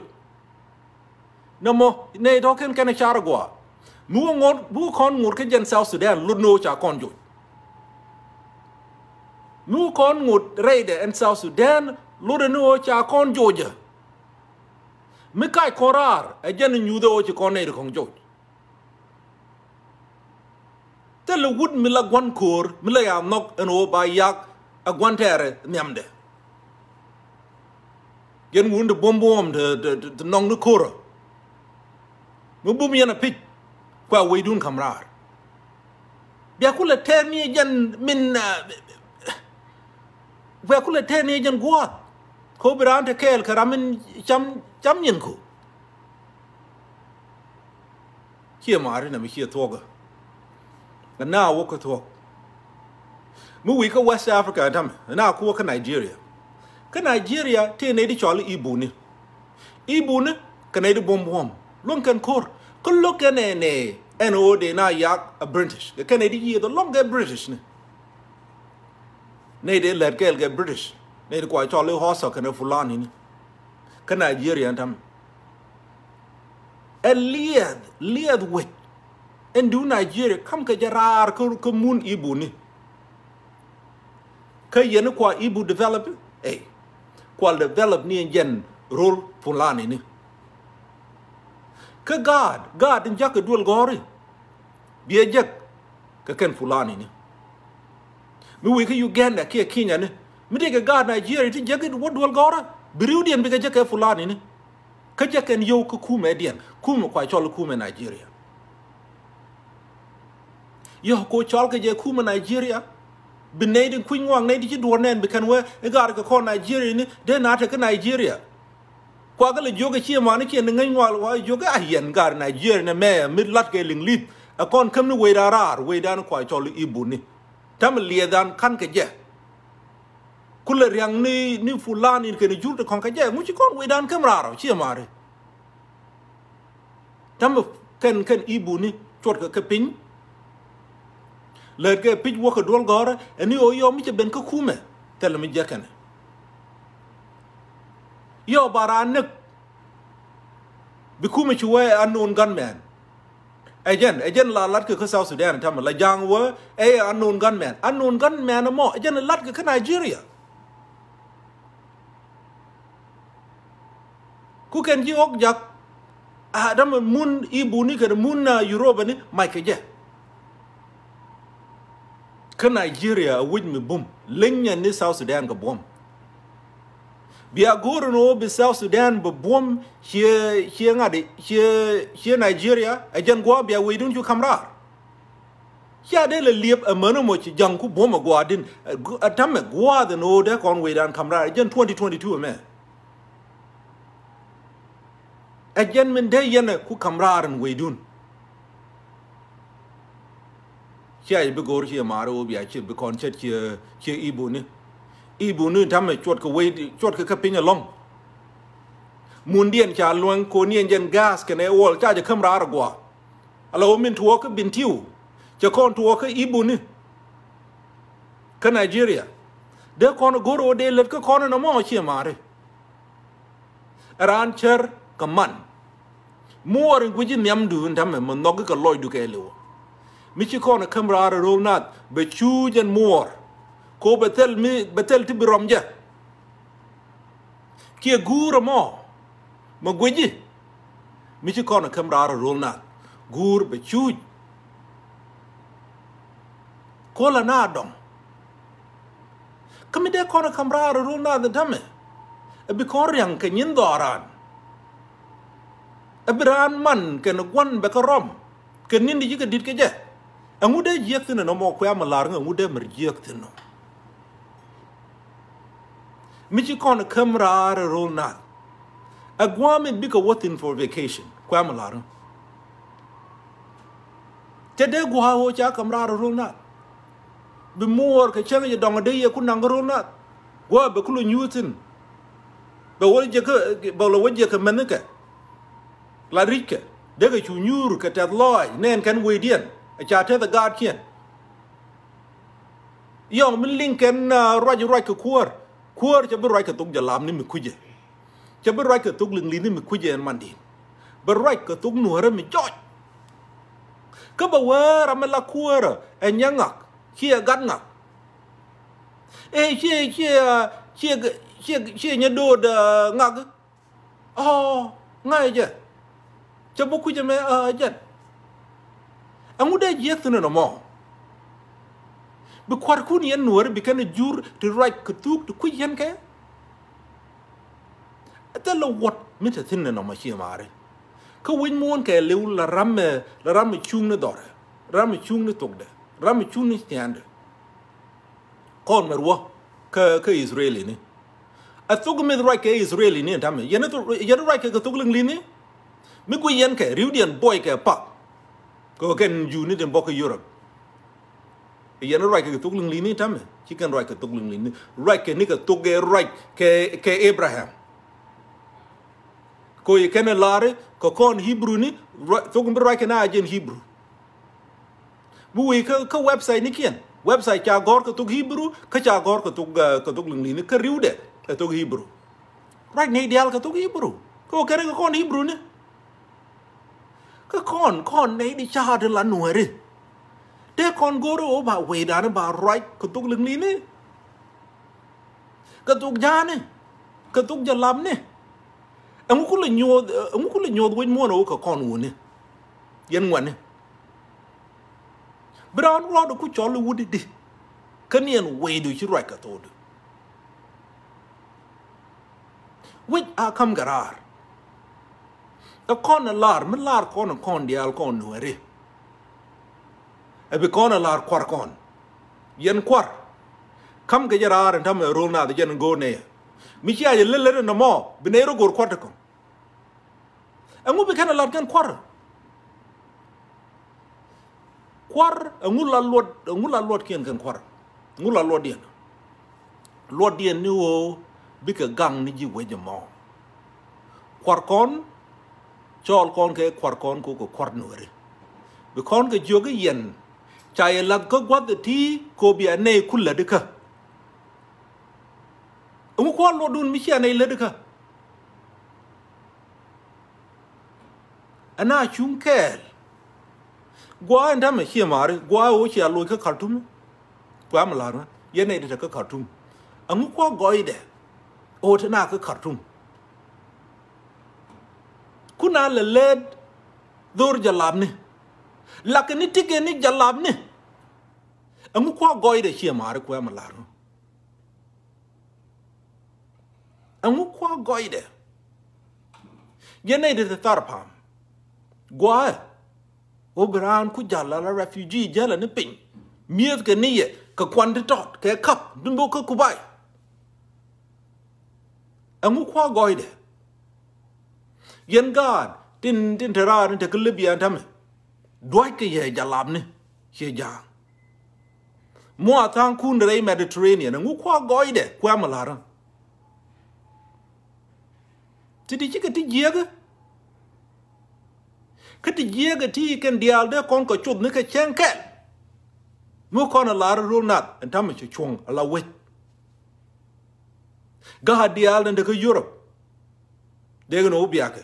Nɔmɔ nɛy tɔ̱ kɛn kɛn ɛ car agɔaa. Mi wä ŋot, mi wä kɔn ŋot kä jɛn South Sudan lot ni ɣöö ca kɔn joc. Mi wä kɔn ŋot rɛydɛ ɛn South Sudan lot ni ɣöö ca kɔn joc ɛ. Mi kac kɔn raar ɛ jɛn nyuuth ɛ ɣöö ci kɔn nɛy ti kɔn joc. Thilɛ wut mi la gua̱n ko̱o̱r mi la ya nhɔk ɛn ɣöö ba yak ɛ gua̱n tɛɛrɛ nhiamdɛ. Yɛn wun ti buɔ̱m buɔ̱m ti, ti, ti, ti nɔŋ ni ko̱o̱rä. Mi bum yɛn a pic kua wecdun ka̱m raar. Bia kulɛ tɛɛr ni jɛn min, ah, bia kulɛ tɛɛr ni jɛn gua̱a̱th. Ko bi raan te kɛɛl kɛ ram min cam, cam nyin ko. Ciɛ mari na mi ciɛ thuɔkä. Ɛ na wä kä thuɔk. Mi wi̱i̱ kä West Africa ɛn ta̱mɛ, ɛ na ku wä kä Nigeria. Kä Nigeria tëë nɛy di cɔl i̱ Ibuni. Ibuni kɛ nɛy di buɔ̱m buɔ̱m luäŋ kɛn ko̱r. Kä lo̱k kɛn ɛ nɛ ɛn ɣöö dee na yak a British kɛ kɛn nɛy di yiëëth ɛ luäŋ kɛ British ni. Nɛy dee lät kɛɛl kɛ British nɛy di kua cɔl i̱ Hausa kɛnɛ Fulani ni. Kä Nigeria ɛn ta̱mɛ. Ɛ liɛth, liɛth wec. Ɛn di̱w Nigeria ka̱m kɛ jɛ raar kä, kä mun Ibuni. Kä yɛn kua Ibu develop, ey. Kua develop ni ɛn jɛn rol Fulani ni. Kä gaat, gaat in jakä duel gɔ̱ri. Biɛ jek kɛ kɛn Fulani ni. Mi wi̱i̱ kä Uganda kiɛ Kenya ni. Mi dee kɛ gaat Nigeria ti jek wä duel gɔ̱rä. Bi riwdiɛn bikɛ jek kɛ Fulani ni. Kä jɛ kɛn yio̱w kä kumɛdiɛn, kumɛ kua cɔl kumɛ Nigeria. Yɔ ko cɔl kɛ jɛ kumɛ Nigeria. Bi nɛy di kui̱ny ŋuak nɛy di ci duɔ̱ɔ̱r nɛn bi kɛn wee i̱ gaar kɛ kɔn Nigeria ni dee na te kä Nigeria. Kua kɛ lɛ jiök kɛ ciɛ mani ciɛ ni ŋäc ŋuak wa jiök kɛ a yɛn gaar Nigeria ni mɛ mi lat kɛ liŋ li̱th. Ɛ kɔn käm ni wecdan raar wecdan kua cɔl i̱ Ibuni. Ta̱mɛ liɛɛdan ka̱n kɛ jɛ. Kulɛ ria̱ŋ ni, ni Fulani kɛnɛ jur ti kɔ̱ŋ kɛ jɛ ŋuci kɔn wecdan käm raar ɔ ciɛ mari. Ta̱mɛ kɛn, kɛn Ibuni cuɔt kɛ kɛ piny. Lät kɛ pic wä kɛ duɔl gɔ̱rä ɛn i̱ ɣöö yɔm mi cɛ ben kä kumɛ thilɛ mi jiäkɛnɛ. Yɔ ba raan näk. Bi kumɛ ci wee unknown gunman. Ɛ jɛn, ɛ jɛn la lat kɛ kä South Sudan tamɛ la ja̱a̱ŋ wee ɛ unknown gunman. Unknown gunman ɛmɔ ɛ jɛn lat kɛ kä Nigeria. Ku kɛn ji̱ ɣɔ̱k jak a dämɛ mun Ibuni kɛnɛ mun na Europe ni mac kɛ jɛ. Kä Nigeria a wi̱c mi bum liŋ nyɛ ni South Sudan kɛ buɔ̱m. Bia go̱o̱r ni ɣöö bi South Sudan bi buɔ̱m, ciɛ, ciɛ ŋa̱t, ciɛ, ciɛ Nigeria, ɛ jɛn gua̱a̱ bia wecdun cu ka̱m raar. Cia dee lɛ liep amäni mɔ ci ja̱ŋ ku buɔ̱m ɛ gua̱a̱din, ɛ gu-, ɛ ta̱mɛ gua̱a̱th ɛn ɣöö dee kɔn wecdan ka̱m raar, ɛ jɛn twenty twenty-two ɛmɛ. Ɛ jɛn min dee yɛn ɛ ku ka̱m raar ɛn wecdun. Cia yɛ bi go̱o̱r ciɛ maari wä bia ciɛ bi kɔn cät ciɛ, ciɛ ibuni. Ibuni ta̱mɛ cuɔt kɛ wec, cuɔt kɛ kä piny ɛlɔ̱ŋ. Mundiɛn ca luäŋ kɔn yɛn jɛn gas kɛnɛ wɔl ca jɛ käm raar ɛ gua̱a̱. Ala wä min tuɔɔk kä Bentiu, cɛ kɔn tuɔɔk kä ibuni. Kä Nigeria. Dee kɔn go̱o̱r wä dee lät kä kɔn ɛn ɛmɔ ciɛ maari. Ɛ raan cär kɛ man. Muɔɔr in guici nhiamdu in ta̱mɛ mi nhɔki kɛ lɔcdu kɛɛliw. Mi ci kɔn ɛ käm raar ɛ ro̱l naath bɛ cuuc ɛn muɔɔr. Ko bɛ thil mi, bɛ thil ti bi rɔm jɛ. Kiɛ guur ɛmɔ mɛ guici. Mi ci kɔn ɛ käm raar ɛ ro̱l naath guur bɛ cuuc. Ko̱l ɛn a dɔŋ. Kä mi dee kɔn ɛ ka̱m raar ɛ ro̱l naath ɛ ta̱mɛ. Ɛ bi kɔn ria̱ŋ kɛ nyin dhɔaaran. Ɛ bi raan man kɛn gua̱n bɛ kä rɔm. Kɛ ni̱n di ci kɛ di̱t kɛ jɛ. Ɛŋu dee jiäk thi̱n ɛnɔ mɔ kuɛ mi la̱r ŋä ɛŋu dee mɛr jiäk thi̱n nɔ. Mi ci kɔn ɛ käm raar ɛ ro̱l naath. Ɛ gua̱a̱ mi bikɛ wä thi̱n for vacation. Kuɛ mi la̱r ŋä. Cɛ dee gua̱a̱ ɣöö ca ka̱m raar ro̱l naath. Bi muɔɔr kɛ cäŋ jɛ dɔŋ dee yɛ ku naŋ kä ro̱l naath. Gua̱a̱ bɛ ku lo nyuuth thi̱n. Bɛ wä jɛ kä, bɛ lɔ wä jɛ kɛ mɛnhikɛ. La ri̱ckɛ. Dee kɛ cu nyuur kɛ tɛth lɔɔc nɛɛn kɛn wecdiɛn. Ɛ ca tɛth ɛ gaatkiɛn. Yɔŋ mi liŋ kɛn, ah, ruac ruac kɛ kuäär. Kuäär cɛ bi ruac kɛ thok jɛ lam ni mi kucɛ. Cɛ bi ruac kɛ thok liŋ li̱n ni mi kucɛ ɛn mandin. Bɛ ruac kɛ thok nuäärä mi jɔc. Kä bɛ wee ram mi la kuäärä ɛ nyɛ ŋak ciɛ gat ŋak. Ɛ ciɛ, ciɛ, ciɛ, ciɛ, ciɛ nyɛ do̱o̱d, ah, ŋak. Ɔ, ŋa̱cä jɛ. Cɛ bä kui̱c ɛmɛ, ɛ jɛn. Ɛŋu dee jiɛk thi̱n ɛnɔ mɔ? Bi kua̱rkun yɛn nuääri bi kɛn ɛ jur ti ruac kɛ thuk ti kui̱c yɛn kɛ. Ɛ thil lɛ wuɔ̱t mi te thi̱n ɛnɔ mɔ ciɛ maari. Kä wi̱c muɔ̱ɔ̱n kɛ li̱w la ram ɛ, la ram ɛ cuŋni dhɔrɛ, ram ɛ cuŋni thokdɛ, ram ɛ cuŋni thia̱a̱ndɛ. Kɔn mɛ ruɔ kä, kä Israel ini. A thok mi ruac kɛ Israel ini ɛn tamɛ. Yɛn, yɛn ruac kɛ kɛ thok liŋ li̱ni. Mi guic yɛn kɛ riwdiɛn buɔy kɛ pak. Kɛ kɛn juni tin bɔk kɛ Europe. Yɛn ruac kɛ kɛ thok liŋ li̱ni tamɛ. Ci kɛn ruac kɛ thok liŋ li̱ni. Ruac kɛ ni kɛ thok kɛ ruac kɛ, kɛ Abraham. Kɛ yɛ kɛn ɛ la̱ri kɛ kɔn Hebrew ni, ruac, thok mi ruac kɛ na a jɛn Hebrew. Bi wee kä, kä website ni kiɛn. Website ca gɔ̱r kɛ thok Hebrew, kä ca gɔ̱r kɛ thok, eh, kɛ thok liŋ li̱ni, kä riwdɛ kɛ thok Hebrew. Ruac nɛy diaal kɛ thok Hebrew. Kä wä kɛn kɛ kɔn Hebrew ni. Kä kɔn, kɔn nɛy di ca ti la nuääri. Dee kɔn go̱r ɣöö ba wecdan ba ruac kɛ thok liŋ li̱ni. Kɛ thok ja̱a̱ni, kɛ thok jɛ lapni. Ɛŋu ku lɛ nyuɔth, ɛŋu ku lɛ nyuɔth wec muɔ̱ɔ̱n ɛ wä kɛ kɔn wuni. Yɛn ŋuani. Bi raan ruɔ̱ɔ̱dɛ ku cɔl i̱ wut i̱di. Kä ni ɛn wecdu ci ruac kɛ thokdu. Wec a ka̱m kɛ raar. Ɛ kɔn ɛ lar, mi lar kɔn ɛ kɔn diaal kɔn nuääri. Ɛ bi kɔn ɛ lar kua̱r kɔn. Yɛn kua̱r. Ka̱m kɛ jɛ raar ɛn tamɛ ro̱l naath jɛn go̱o̱r nɛy. Mi cia jɛ lät lät ɛn ɛmɔ, bi nɛy rɔ go̱o̱r kua̱r ti kɔn. Ɛŋu bi kɛn ɛ lar kɛn kua̱r? Kua̱r, ɛŋu la luɔt, ɛŋu la luɔtkiɛn kɛn kua̱r? Ɛŋu la luɔtdiɛn? Luɔtdiɛn ni ɣöö bikɛ gaŋ ni ji̱ wec ɛmɔ. Kua̱r kɔn, cɔɔl kɔn kɛ kua̱r kɔn kɛ kɛ kua̱r nuääri. Bi kɔn kɛ jiök i̱ yɛn, ca yɛ la̱th kä gua̱th ɛ ti kɛ ɣöö bia nɛy ku lätdi kä. Ɛŋu kua̱r luɔtdun mi cia nɛy lätdi kä? Ɛn a cuŋ kɛɛl. Gua̱a̱ ɛn tämɛ ciɛ maari, gua̱a̱ ɣöö cia loc kä Khartoum. Kua̱a̱ mi la̱r ŋä, yɛn nɛy ti te kä Khartoum. Ɛŋu kua̱ gɔɔydɛ ɣöö te na kä Khartoum? Kun a lɛ lät dhor jɛ lapni. Lakin ni tikɛ ni jɛ lapni. Ɛŋu kua̱ gɔɔydɛ ciɛ maari kua̱a̱ mi la̱r ŋä? Ɛŋu kua gɔɔydɛ? Yɛn nɛy ti te thar pa̱a̱m. Gua̱a̱ ɛ ɣöö bi raan ku jäl ala refugee jäl ni piny. Mi̱eth kɛ ni yɛ kɛ kuan ti tɔt kɛ ka̱p ti bok kä Kubai. Ɛŋu kua gɔɔydɛ? Yɛn gaat tin tin te raar ni te kä Libya ɛn tämɛ. Dua̱ckɛ yɛ jalapni ciɛ ja̱a̱ŋ. Muɔ a tha̱a̱ŋ kun rɛy Mediterranean ɛŋu kua gɔɔydɛ kuɛ mi la̱rä. Ti ti cikɛ ti jiäkä. Kä ti jiäkä ti kɛn diaal dee kɔn kɛ cuth ni kɛ cɛŋ kɛl. Mi kɔn a la̱rä rol nath ɛn tämɛ cɛ cuɔ̱ŋ a la wec. Gaat diaal ni dee kä Europe. Dee kɛ ni wä biakɛ.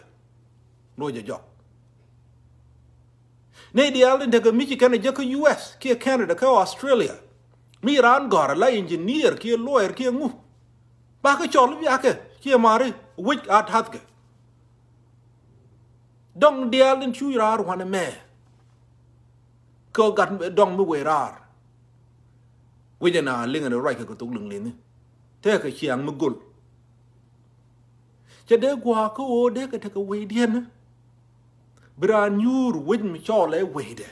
Ni wä jɛ jɔk. Nɛy diaal tin tekɛ mi ci kɛn a jek kä U S kiɛ Canada kä Australia. Mi raan gɔ̱r a la engineer kiɛ lawyer kiɛ ŋu. Ba kä cɔl biakɛ kiɛ mari wec a ta̱thkɛ. Dɔŋ diaal tin cu raar wanɛ mɛ. Kä gat dɔŋ mi wee raar. Wec ɛn a liŋɛ ni ruac kɛ kɛ thok liŋ liŋni. Tekɛ ciaŋ mi gol. Cɛ dee gua̱a̱k kä ɣöö dee kɛ tekɛ wecdiɛn. Bi raan nyuur wec mi cɔɔl ɛ wecdɛ.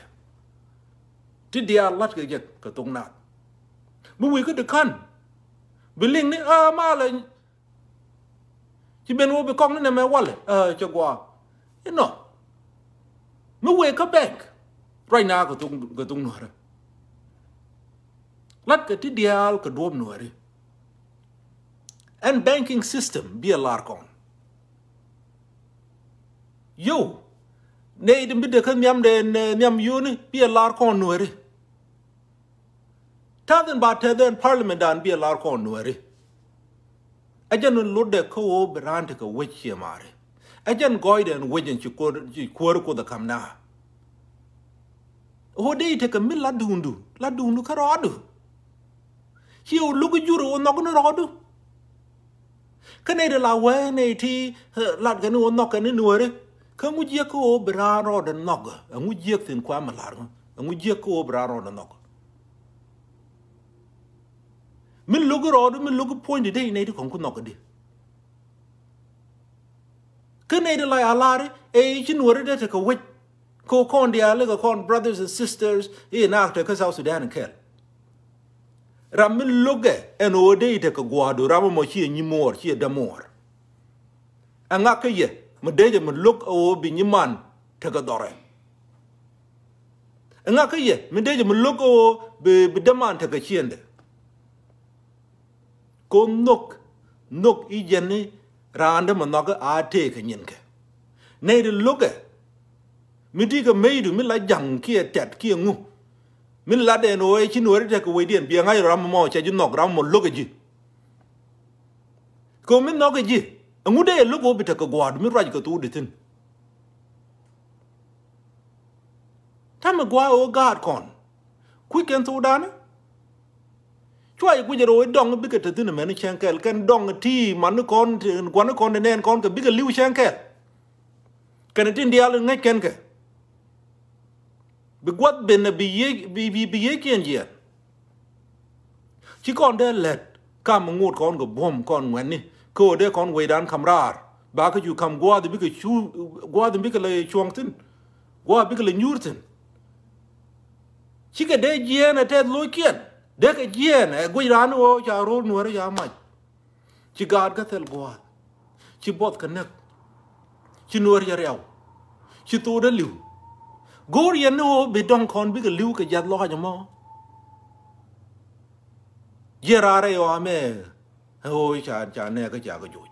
Ti diaal la̱t kɛ jɛ kɛ thok naath. Mi wec kä di ka̱n. Bi liŋ ni a malɛ. Ci ben ɣöö bi kɔk ni nɛmɛ walɛ ɛ cɛ gua̱a̱k. Inɔ. Mi wec kä bank. Ruac na kɛ thok kɛ thok nuäärä. La̱t kɛ ti diaal kɛ duɔ̱ɔ̱p nuääri. Ɛn banking system bi ɛ lar kɔn. Yow. Nɛy ti bi dee kä nhiamdɛ ɛn nhiam yoni bi ɛ lar kɔn nuääri. Ta̱thin ba tɛth ɛn parliament dan bi ɛ lar kɔn nuääri. Ɛ jɛn lotdɛ kä ɣöö bi raan tekɛ wec ciɛ mari. Ɛ jɛn gɔɔydɛ ɛn wec ɛn ci kuäär ci kuäär kuoth ɛ ka̱m na. Ɣöö dee i̱ tekɛ mi la duundu la duundu kä rɔɔdu. Ci ɣöö luk i̱ jur ɣöö nhɔk ni rɔɔdu. Kä nɛy ti la wee nɛy ti lat kɛ ni ɣöö nhɔk kɛ ni nuääri. Kä ŋu jiäk kä ɣöö bi raan rɔɔdɛ nhɔk ɛ ŋu jiäk thi̱n kua̱a̱m mi la̱r ŋä ɛ ŋu jiäk kä ɣöö bi raan rɔɔdɛ nhɔk. Mi luk i̱ rɔɔdu mi luk i̱ puɔ̱nydu dee i̱ nɛy ti kɔŋ ku nhɔk kɛ di. Kä nɛy ti la ya la̱ri ɛ i̱ ci nuääri dee tekɛ wec. Kɛ kɔn diaal kɛ kɔn brothers and sisters i̱ nak te kä South Sudan kɛl. Ram mi lo̱kɛ ɛn ɣöö dee i̱ tekɛ gua̱a̱du ram ɛmɔ ciɛ nyimuɔɔr ciɛ dämuɔɔr. Ɛŋa kä yɛ mi dee jɛ mi lo̱k ɛ ɣöö bi nyiman tekɛ dhɔrɛ. Ɛŋa kä yɛ mi dee jɛ mi lo̱k ɛ ɣöö bi bi däman tekɛ ciɛndɛ. Kɛ ɣöö nhök nhök i̱ jɛn ni raandä mi nhɔkä a tëëkɛ nyinkɛ. Nɛy ti lo̱kɛ mi ti kɛ mecdu mi la ja̱ŋ kiɛ tɛt kiɛ ŋu. Mi latdɛ ɛn ɣöö ɛ ci nuääri tekɛ wecdiɛn biɛ ŋa̱c ram mɔ cɛ ji̱ nhɔk ram mɔ lo̱kɛ ji̱. Kɛ ɣöö mi nhɔkɛ ji̱ ɛŋu dee ɛ lo̱k ɣöö bi tekɛ gua̱a̱r mi ruac kɛ thokdi thi̱n. Ta̱mɛ gua̱a̱ ɣöö gaat kɔn kui̱c kɛn thokdan. Cua yɛ guic rɔ i̱ dɔŋ bikɛ te thi̱n mɛn cɛŋ kɛl kɛn dɔŋ ti man ni kɔn gua̱n ni kɔn ti nɛn kɔn kɛ bikɛ li̱w cɛŋ kɛl. Kɛn tin diaal in ŋäc kɛn kɛ bi gua̱th ben bi yiec bi bi bi yiec kiɛn jiɛɛn. Ci kɔn dee lɛt kam ŋot kɔn kɛ buɔ̱m kɔn ŋuɛ̈tni kä ɣöö dee kɔn wecdan ka̱m raar ba kä cu ka̱m gua̱a̱th bikɛ cu gua̱a̱th bikɛ lɛ cuɔ̱ŋ thi̱n. Gua̱a̱th bikɛ lɛ nyuur thi̱n. Cikɛ dee jiɛɛn ɛ tɛth lo̱ckiɛn dee kɛ jiɛɛn ɛ guic raan ɣöö ca ro̱o̱l nuäärä ca mac. Ci gaat kä thil gua̱a̱th. Ci buɔth kɛ näk. Ci nuäär cɛ riaw. Ci thokdä li̱w. Go̱o̱r yɛn ni ɣöö bi dɔ̱ŋ kɔn bikɛ li̱w kɛ jiath lɔaac ɛmɔ. Jiɛn raar rɛy ɣɔaa mɛ ɛ ɣöö ca ca nɛɛkä ca kɛ joc.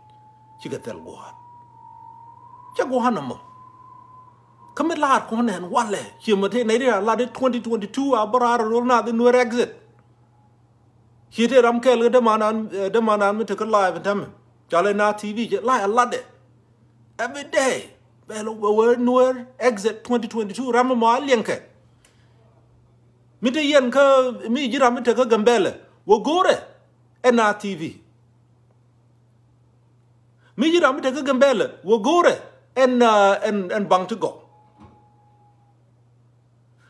Cikɛ thil gua̱a̱th. Cɛ gua̱a̱th nɔmɔ. Kä mi laar kɔn ɛn walɛ ciɛ mɛ te nɛy ti a lat i̱ twenty twenty-two a bä raar ro̱l naath i̱ nuäär exit. Ci te ram kɛl kä däman an, eh, däman an mi te kä live in tämɛ. Ca lɛ na T V cɛ live a latdɛ. Every day. Bɛ lɛ wee nuäär exit twenty twenty-two ram mɔ a liɛŋkɛ. Mi te yɛn kä mi ji̱ ram mi te kä Gambɛlɛ wä go̱o̱rɛ ɛ na T V. Mi ji̱ ram mi te kä Gambɛlɛ wä go̱o̱rɛ ɛn, ah, ɛn, ɛn baŋ ti gɔw.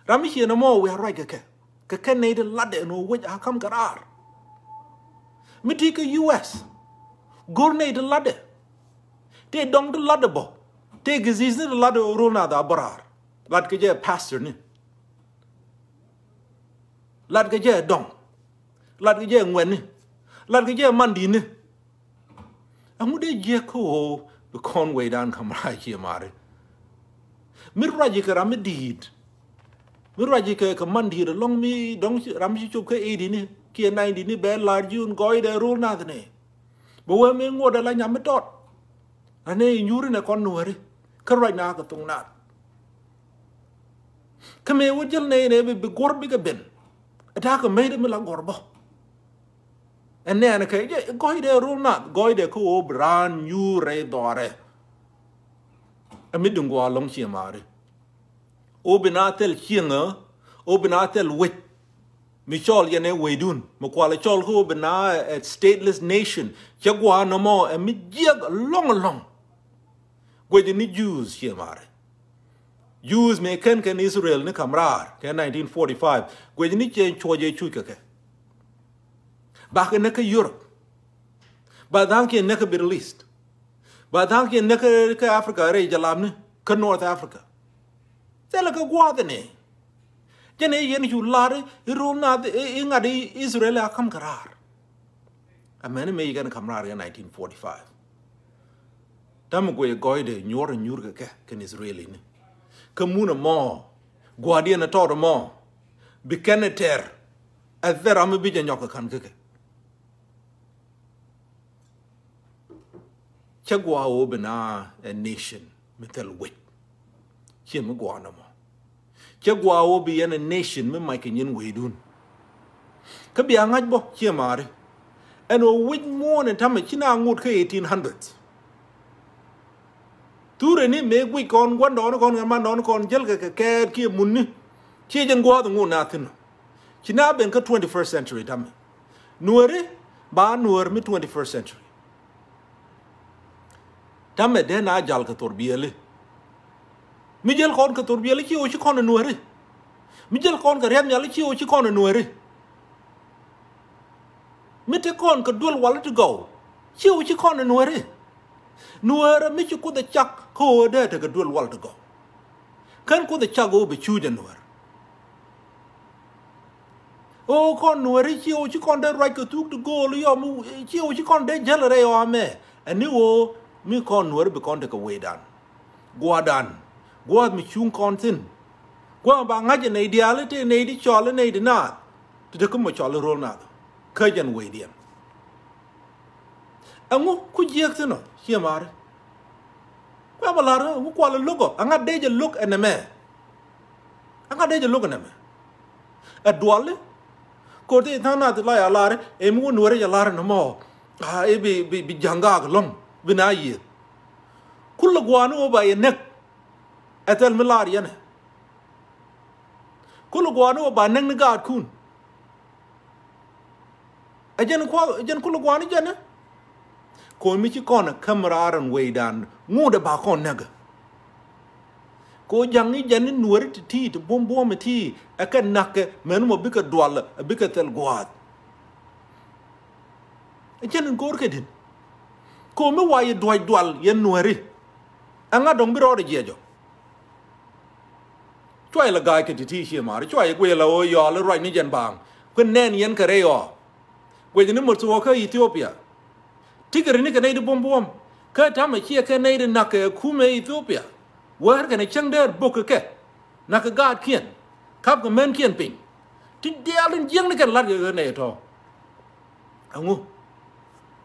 Ram mi ciɛ nɔmɔ wiaa ruac kɛ kɛ kɛ kɛ nɛy ti latdɛ ɛn ɣöö wec a ka̱m kɛ raar. Mi ti kä U S Go̱r nɛy ti latdɛ. Tëë dɔŋ ti latdɛ bä. Tëë disease ni ti latdɛ rol nath a bä raar. Lat kɛ jɛ pastor ni. Lat kɛ jɛ dɔŋ. Lat kɛ jɛ ŋuɛtni. Lat kɛ jɛ manditni. Ɛŋu dee jiɛk kä ɣöö bi kɔn wecdan ka̱m raar ciɛ mari? Mi ruac kɛ ram mi di̱i̱t. Mi ruac kɛ kɛ mandit ɛlɔ̱ŋ mi dɔ̱ŋ ci, ram ci cop kä eighty ni kiɛ ninety ni bɛ lar ji̱ wun gɔɔydɛ rol nath ni. Bɛ wee mi ŋuɔ̱t ala nyam mi tɔt. Anɛ inyuuri nɛ kɔn nuääri kä ruac na kɛ thuŋ naath. Kä mëë wä jäl nɛy nɛ bi, bi guɔ̱r bikɛ ben. Ɛ ta̱a̱ kɛ mecdɛ mi la guɔ̱r bä. Ɛ nɛɛnɛ kɛ jɛ gɔɔydɛ rol naath, gɔɔydɛ kä ɣöö bi raan nyuur rɛy dhɔaarɛ. Ɛ mi duŋ gua̱a̱ lɔ̱ŋ ciɛ mari. Ɣöö bi na thil cieŋä, ɣöö bi na thil wec. Mi cɔl yɛn ɛ weydun mi kualɛ cɔl kä ɣöö bi na a stateless nation. Cɛ gua̱a̱ nɔmɔ ɛ mi jiɛk lɔ̱ŋ lɔ̱ŋ. Guecɛ ni Jews ciɛ mari. Jews mëë kɛn kɛn Israel ni ka̱m raar kɛ nineteen forty-five. Guecɛ ni cɛ cuɔc ɛ cuc kɛ kɛ. Bakɛ näk kä Europe. Ba dha̱a̱ŋkiɛn näk kä Middle East. Ba dha̱a̱ŋkiɛn näk kä, kä Africa rɛy jɛ lamni kä North Africa. Thilɛ kɛ gua̱a̱th ɛnɛ. Jɛn ɛ yɛn cu lar i̱ rol nath i̱, i̱ ŋa̱t i̱ Israel a ka̱m kɛ raar. Amäni mëë ci kɛn ka̱m raar kɛ nineteen forty-five. Ta̱mɛ guecɛ gɔɔydɛ nyuɔ̱r nyuur kɛ kɛ kɛn Israel ini. Kä mun ɛmɔ gua̱a̱diɛn ɛ tɔt ɛmɔ bi kɛn ɛ tɛr. Ɛ thɛr ram mi bi jɛ nyɔk kɛ ka̱n kä kɛ. Cä gua̱a̱ ɣöö bi na a nation mi thil wec. Ciɛ mi gua̱a̱ nɔmɔ. Cä gua̱a̱ ɣöö bi yɛn a nation mi mac kɛ nyin weydun. Kä bia ŋa̱c bä ciɛ mari. Ɛn ɣöö wec muɔ̱ɔ̱n in ta̱mɛ ci na ŋot kä eighteen hundred. Thurɛ ni mëë guic kɔn gua̱ndɔɔŋni kɔn kɛ mandɔɔŋni kɔn jäl kɛ kɛ kɛɛt kiɛ munni. Ciɛ jɛn gua̱a̱th ŋot na thi̱n ɔ. Ci na ben kä twenty-first century ta̱mɛ. Nuääri ba nuäär mi twenty-first century. Ta̱mɛ dee na jal kɛ thor biɛli. Mi jäl kɔn kɛ thor biɛli ci ɣöö ci kɔn ɛ nuääri. Mi jäl kɔn kɛ riath nhiali ci ɣöö ci kɔn ɛ nuääri. Mi te kɔn kɛ duel wal ti gɔw ci ɣöö ci kɔn ɛ nuääri. Nuäär mi ci Kuoth ɛ cak kä ɣöö dee tekɛ duel wal ti gɔw. Kän Kuoth ɛ cak ɣöö bɛ cuuc ɛ nuäär. Ɣöö kɔn nuääri ci ɣöö ci kɔn dee ruac kɛ thuk ti go̱o̱l yɔm ci ɣöö ci kɔn dee jäl rɛy ɣɔamɛ. Ɛn ni ɣöö mi kɔn nuääri bi kɔn tekɛ wecdan. Gua̱a̱dan. Gua̱a̱th mi cuŋ kɔn thi̱n. Gua̱a̱th ba ŋa̱c ɛ nɛy diaal i̱ tëë nɛy di cɔal i̱ nɛy di naath. Ti te kä mɔ cɔal i̱ ro̱l naath. Kä jɛn wecdiɛn. Ɛŋu ku jiääk thi̱n ɔ ciɛ maari. Kuɛ bä la̱r ɛ ŋu kual ɛ lo̱k ɔ aŋa dee jɛ lo̱k ɛ nɛmɛ. Aŋa dee jɛ lo̱k ɛ nɛmɛ. Ɛ duali. Ko̱r ti tha̱a̱ŋ nath ti la ya la̱r ɛ mi wä nuäri jɛ la̱r ɛ nɔmɔ. A i̱ bi, bi, bi ja̱ŋ gaak lɔ̱ŋ bi na yiëth. Kulɛ gua̱a̱ni wä ba yɛ näk. Ɛ thil mi la̱r yɛn ɛ. Kulɛ gua̱a̱ni wä ba näk ni gaatkun. Ɛ jɛn kua̱, ɛ jɛn kulɛ gua̱a̱ni jɛn ɛ. Ko̱ mi ci kɔn ɛ käm raar ɛn wecdan ŋut ɛ ba kɔn näk ɛ. Ko̱ ja̱ŋ i̱ jɛn i̱ nuäri ti ti ti buɔ̱m buɔ̱m ɛ ti ɛ kɛ na̱k kɛ mɛn mɔ bikɛ dual ɛ bikɛ thil gua̱a̱th. Ɛ jɛn in go̱o̱r kɛ di̱n. Ko̱ mi wa yɛ duac dual yɛn nuäri. Ɛŋa dɔ̱ŋ bi rɔɔdɛ jiɛc ɔ. Cuay la ga̱a̱c kɛ ti̱ti̱ cië ma̱a̱r cuay guic la ɣöö yɔal i̱ ruac ni jɛn baaŋ kuɛ nɛn yɛn kɛ rɛy ɣɔaa. Guic ni mot thuɔɔk kä Ethiopia. Tikɛ ri ni kɛ nɛy di buɔ̱m buɔ̱m kä ta̱mɛ ciɛ kɛ nɛy di na̱k kɛ kumɛ Ethiopia. Wäär kɛnɛ cäŋ dee bok kɛ kɛ na̱k kɛ gaatkiɛn. Ka̱p kɛ mänkiɛn piny ti diaal in jiäkni kɛn la̱t kɛ kɛ nɛy tɔ̱. Aŋu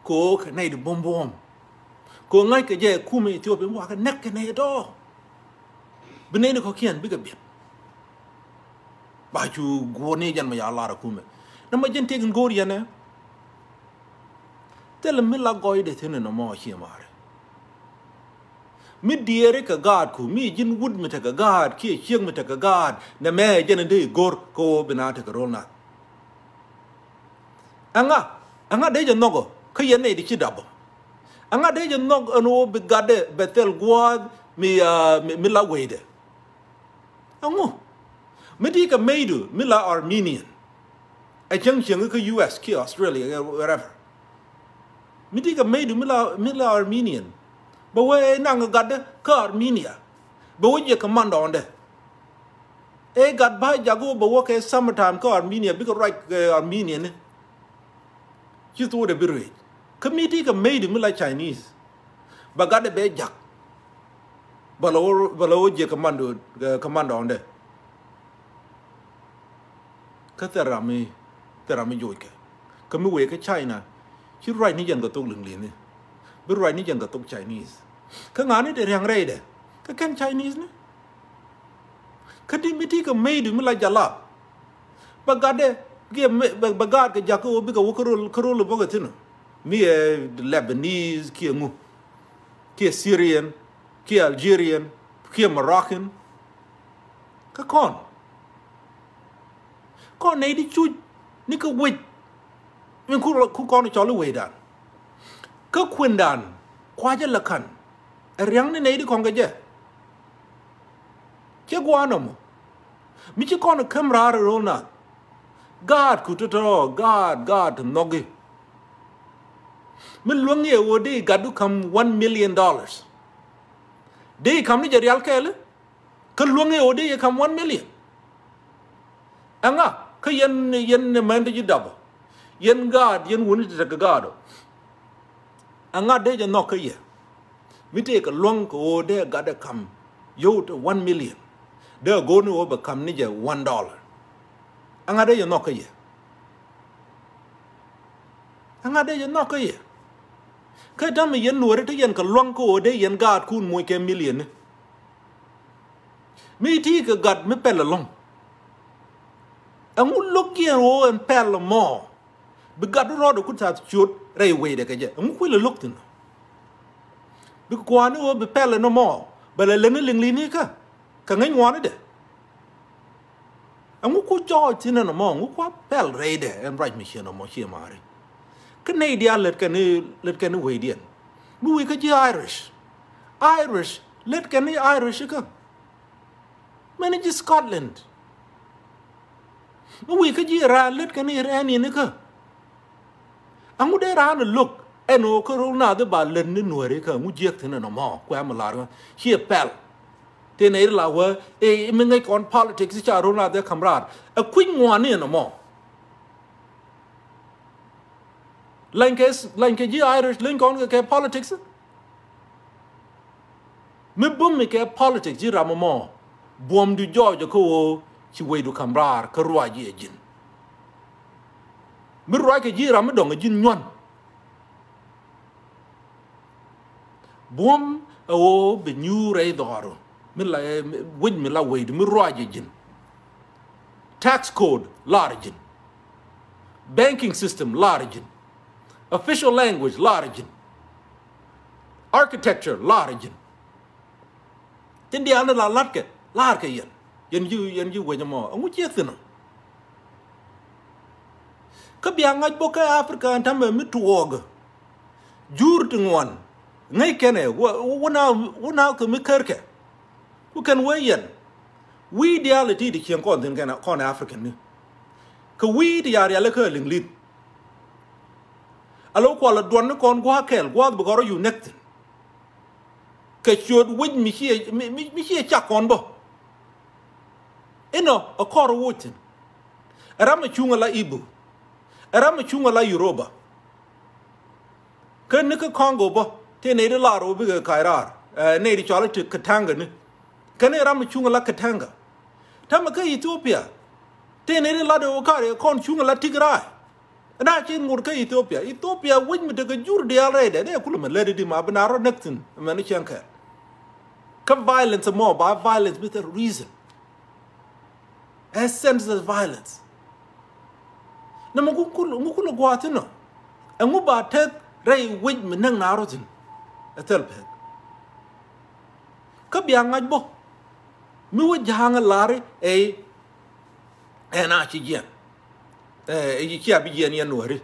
ko̱o̱k kɛ nɛy di buɔ̱m buɔ̱m. Ko̱o̱k ŋa̱c kɛ jɛ kumɛ Ethiopia mi wakɛ näk kɛ nɛy tɔ̱. Bi nɛy ni kɔ̱kiɛn bikɛ biɛt. Ba cu guɔ̱ɔ̱r ni jɛn mɛ ya lar ɛ kumɛ. Nɛ mɛ jɛn tëk in go̱o̱r yɛn ɛ. Thilɛ mi la gɔɔydɛ thi̱n in nɔmɔ ciɛ ma̱a̱rɛ. Mi diɛɛri kɛ gaatku mi ji̱n wut mi tekɛ gaat kiɛ ciek mi tekɛ gaat nɛ mɛ jɛn in dee i̱ go̱r kä ɣöö bi na tekɛ ro̱l nath. Ɛŋa, ɛŋa dee jɛ nhɔk ɔ kä yɛn nɛy di ci dap ɔ. Ɛŋa dee jɛ nhɔk ɛn ɣöö bi gatdɛ bɛ thil gua̱a̱th mi, ah, mi, mi la weydɛ. Ɛŋu mi ti kɛ meydu mi la Armenian. Ɛ cäŋ cieŋ kä U S kiɛ Australia, wherever. Mi ti kɛ meydu mi la, mi la Armenian, bɛ wee naŋ gatdä kä Armenia, bɛ wee jiɛ kɛ mandɔɔndɛ. Ɛ gat ba jak wä bɛ wä kɛ summertime kä Armenia, bikɛ ruac kɛ Armenia ni. Ci thuɔɔdɛ bi ruëëc. Kä mi ti kɛ meydu mi la Chinese, bɛ gatdɛ bɛ jak, bɛ la wä, bɛ la wä jiɛ kɛ mandɔɔndɛ. Kä thil ram mi, thil ram mi joc kɛ. Kä mi wee kä China, ci ruac ni jɛn kɛ thok Liŋli̱ni, bi ruac ni jɛn kɛ thok Chinese. Kä ŋa̱ni dee ria̱ŋ rɛydɛ kä kɛn Chinese ni. Kä ti mi ti kɛ meydu mi la jalap, bɛ gatdɛ kiɛ bɛ gaat kɛ jak kä ɣöö bikɛ wä kä rol, kä rol bä kɛ thi̱n. Mi ɛ Lebanese kiɛ ŋu, kiɛ Syrian, kiɛ Algerian, kiɛ Moroccan. Kä kɔn, kɔn nɛy di cuc ni kɛ wec. Min ku, ku kɔn cɔl i̱ wecdan. Kä kuëndan kuacä lɛ ka̱n, ɛ ria̱ŋ ni nɛy di kɔn kɛ jɛ. Cɛ gua̱a̱n ɔmɔ mi ci kɔn käm raar ɛ ro̱l nath. Gaat ku tɔ̱tɔ̱, gaat, gaat ti nhɔki. Mi luäŋ yɛ ɣöö dee gatdu ka̱m one million dollars. Dee ka̱m ni jɛ rial kɛɛli. Kä luäŋ i̱ ɣöö dee yɛ ka̱m one million. Ɛŋa kä yɛn, yɛn mɛn ti ji̱ dapɔ, yɛn gaat, yɛn wuni ti tekɛ gaat ɔ. Ɛŋa dee jɛ nhɔk kä yɛ mi tëëkɛ luäŋ kɛ ɣöö dee gatdɛ ka̱m yio̱w ti one million, dee a go̱o̱r ni ɣöö bɛ ka̱m ni jɛ one dollar? Ɛŋa dee jɛ nhɔk kä yɛ? Ɛŋa dee jɛ nhɔk kä yɛ? Kä täämɛ yɛn nuɔ̱ɔ̱ri ti yɛn kɛ luäŋ kä ɣöö dee yɛn gaatkun moc kɛ million ni. Mi ti kɛ gat mi pɛl ɛlɔ̱ŋ. Ɛŋu lo̱k yɛn ɣöö ɛn pɛl ɛmɔ bi gatdu rɔɔdɛ ku thath ciöt rɛy wecdɛ kɛ jɛ? Ɛŋu kuilɛ lo̱k thi̱n? Bi kua̱ni ɣöö bi pɛl ɛn ɛmɔ bɛ lɛ leni Liŋli̱ni kä kɛ ŋäc ŋuanidɛ. Ɛŋu ku jɔɔc thi̱n ɛn ɛmɔ, ɛŋu kua pɛl rɛydɛ ɛn ruac mi ciɛ nɔmɔ ciɛ ma̱a̱ri? Kä nɛy diaal lät kɛn i̱, lät kɛn i̱ wecdiɛn. Mi wi̱i̱ kä ji̱ Irish. Irish, lät kɛn i̱ Irish ikä. Mɛn i̱ ji̱ Scotland. Mi wi̱i̱ kä ji̱ Iran, lät kɛn i̱ Iranian ikä. Ɛŋu dee raan ɛ lo̱k ɛn ɣöö kä ro̱l nath i̱ ba lät ni nuääri kä ɛŋu jiäk thi̱n ɛn ɛmɔ kuɛ mi lar ɣä ciɛ pɛl. Tëë nɛy ri la wee i̱ mi ŋäc kɔn politics i̱ ca ro̱l nath i̱ ka̱m raar ɛ kui̱ny ŋuani ɛn ɛmɔ. Lany kɛ, lany kɛ ji̱ Irish leny kɔn kɛ kɛ politics. Mi bum mi kɛ politics ji̱ ram ɛmɔ, buɔ̱mdu jɔɔcɛ kä ɣöö ci wecdu ka̱m raar kä ruac ji̱ ɛ ji̱n. Mi ruac kɛ ji̱ ram mi dɔ̱ŋ ɛ ji̱n nyuan. Buɔ̱m ɛ ɣöö bɛ nyuur rɛy dhɔru mi la, eh, mi, wec mi la wecdu mi ruac ɛ ji̱n. Tax code lar ɛ ji̱n. Banking system lar ɛ ji̱n. Official language lar ɛ ji̱n. Architecture lar ɛ ji̱n. Tin diaal ni la la̱tkɛ, la̱rkɛ yɛn. Yɛn ji̱, yɛn ji̱ wec ɛmɔ. Ɛŋu ciɛ thi̱n ɔ? Kä bia ŋa̱c bä kä Africa ɛn täämɛ mi tuɔɔk. Jur ti ŋuan. Ŋäc kɛnɛ, wä, wä, wä na, wä na kɛ mi kärkɛ. Ku kɛn wee yɛn. Wi̱i̱ diaal ɛ ti ti cieŋ kɔn thi̱n kɛn kɔn African ni. Kɛ wi̱i̱ ti ya rial kä Liŋli̱n. A lo̱ kual a duɔn ni kɔn gua̱a̱k kɛl, gua̱a̱th bi kɔn rɔ unique thi̱n. Kɛ ciöt wec mi ciɛ, mi, mi, mi ciɛ cak kɔn bä. Inɔ ɛ kɔr woc thi̱n. Ɛ ram ɛ cuŋ ɛ la Ibu. Ɛ ram ɛ cuŋ ɛ la Europa. Kä ni kä Congo bä, tëë nɛy ti lar ɣöö bikɛ ka̱c raar. Ɛ, nɛy ti cɔal i̱ ti Katanga ni. Kä ni ram ɛ cuŋ ɛ la Katanga. Täämɛ kä Ethiopia, tëë nɛy ti lat ɣöö ka̱r ɛ kɔn cuŋ ɛ la Tigray. Ɛn a ci ŋot kä Ethiopia. Ethiopia wec mi tekɛ jur diaal rɛydɛ, dee kulɛ mɛ lät di ma bi na rɔ näk thi̱n, mɛn ni cieŋ kɛɛl. Kä violence mɔ, ba violence bi thil reason. Ɛ senseless violence. Nɛ mɛ ŋu kul, ŋu kulɛ gua̱a̱th thi̱n ɔ. Ɛŋu ba teth rɛy wec mi näk na rɔ thi̱n. Ɛ thil pɛth. Kä bia ŋa̱c bä. Mi wä ja̱a̱ŋ ɛ lar i̱, ɛ, ɛn a ci jiɛn. Ɛ, cia bi jiɛn yɛn nuääri.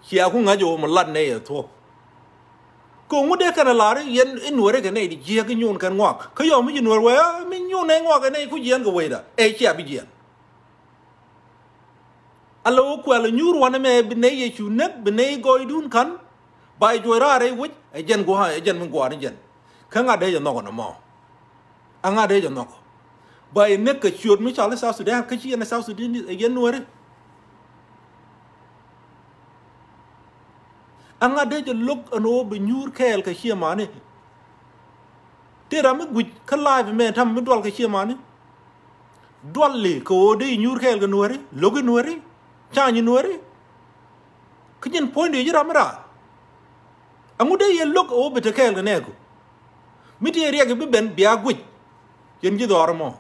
Cia ku ŋa̱c ɛ wä mi lat nɛy ɛ thuɔ̱k. Kɛ ŋu dee kɛn a lar i̱ yɛn i̱ nuääri kɛ nɛy di jiääk i̱ nyuun kɛn ŋuak. Kä yɔm mi ji̱ nuäär wee, a, mi nyuun nɛy ŋuak kɛ nɛy ku jiɛn kɛ wecda. Ɛ cia bi jiɛn. A lo̱ kuɛl nyuur wanɛ mɛ bi nɛy yɛ cu näk, bi nɛy gɔɔydun ka̱n. Ba yɛ juɔc raar rɛy wec, ɛ jɛn gua̱a̱, ɛ jɛn mi gua̱a̱ ni jɛn. Kä ŋa̱t dee jɛ nhɔk ɛn ɛmɔ. Aŋa dee jɛ nhɔk. Ba yɛ näk kɛ ciöt mi cɔal i̱ South Sudan, kä ci yɛn ɛ South Sudan, ɛ yɛn Nuääri. Aŋa dee jɛ lo̱k ɛn ɣöö bi nyuur kɛɛl kɛ ciɛ mani. Tëë ram mi guic kä live mɛ tam mi dual kɛ ciɛ mani. Dual li kɛ ɣöö dee inyuur kɛɛl kɛ Nuääri, lo̱k i̱ Nuääri, ca̱ny i̱ Nuääri. Kä jɛn puɔ̱nydɛ ji̱ ram mi raar. Aŋu dee yɛ lo̱k ɣöö bi te kɛɛl kɛ nɛɛku. Mi ti riɛk i̱ bi ben bia guic. Yɛn ji̱ dhɔaar ɛmɔ.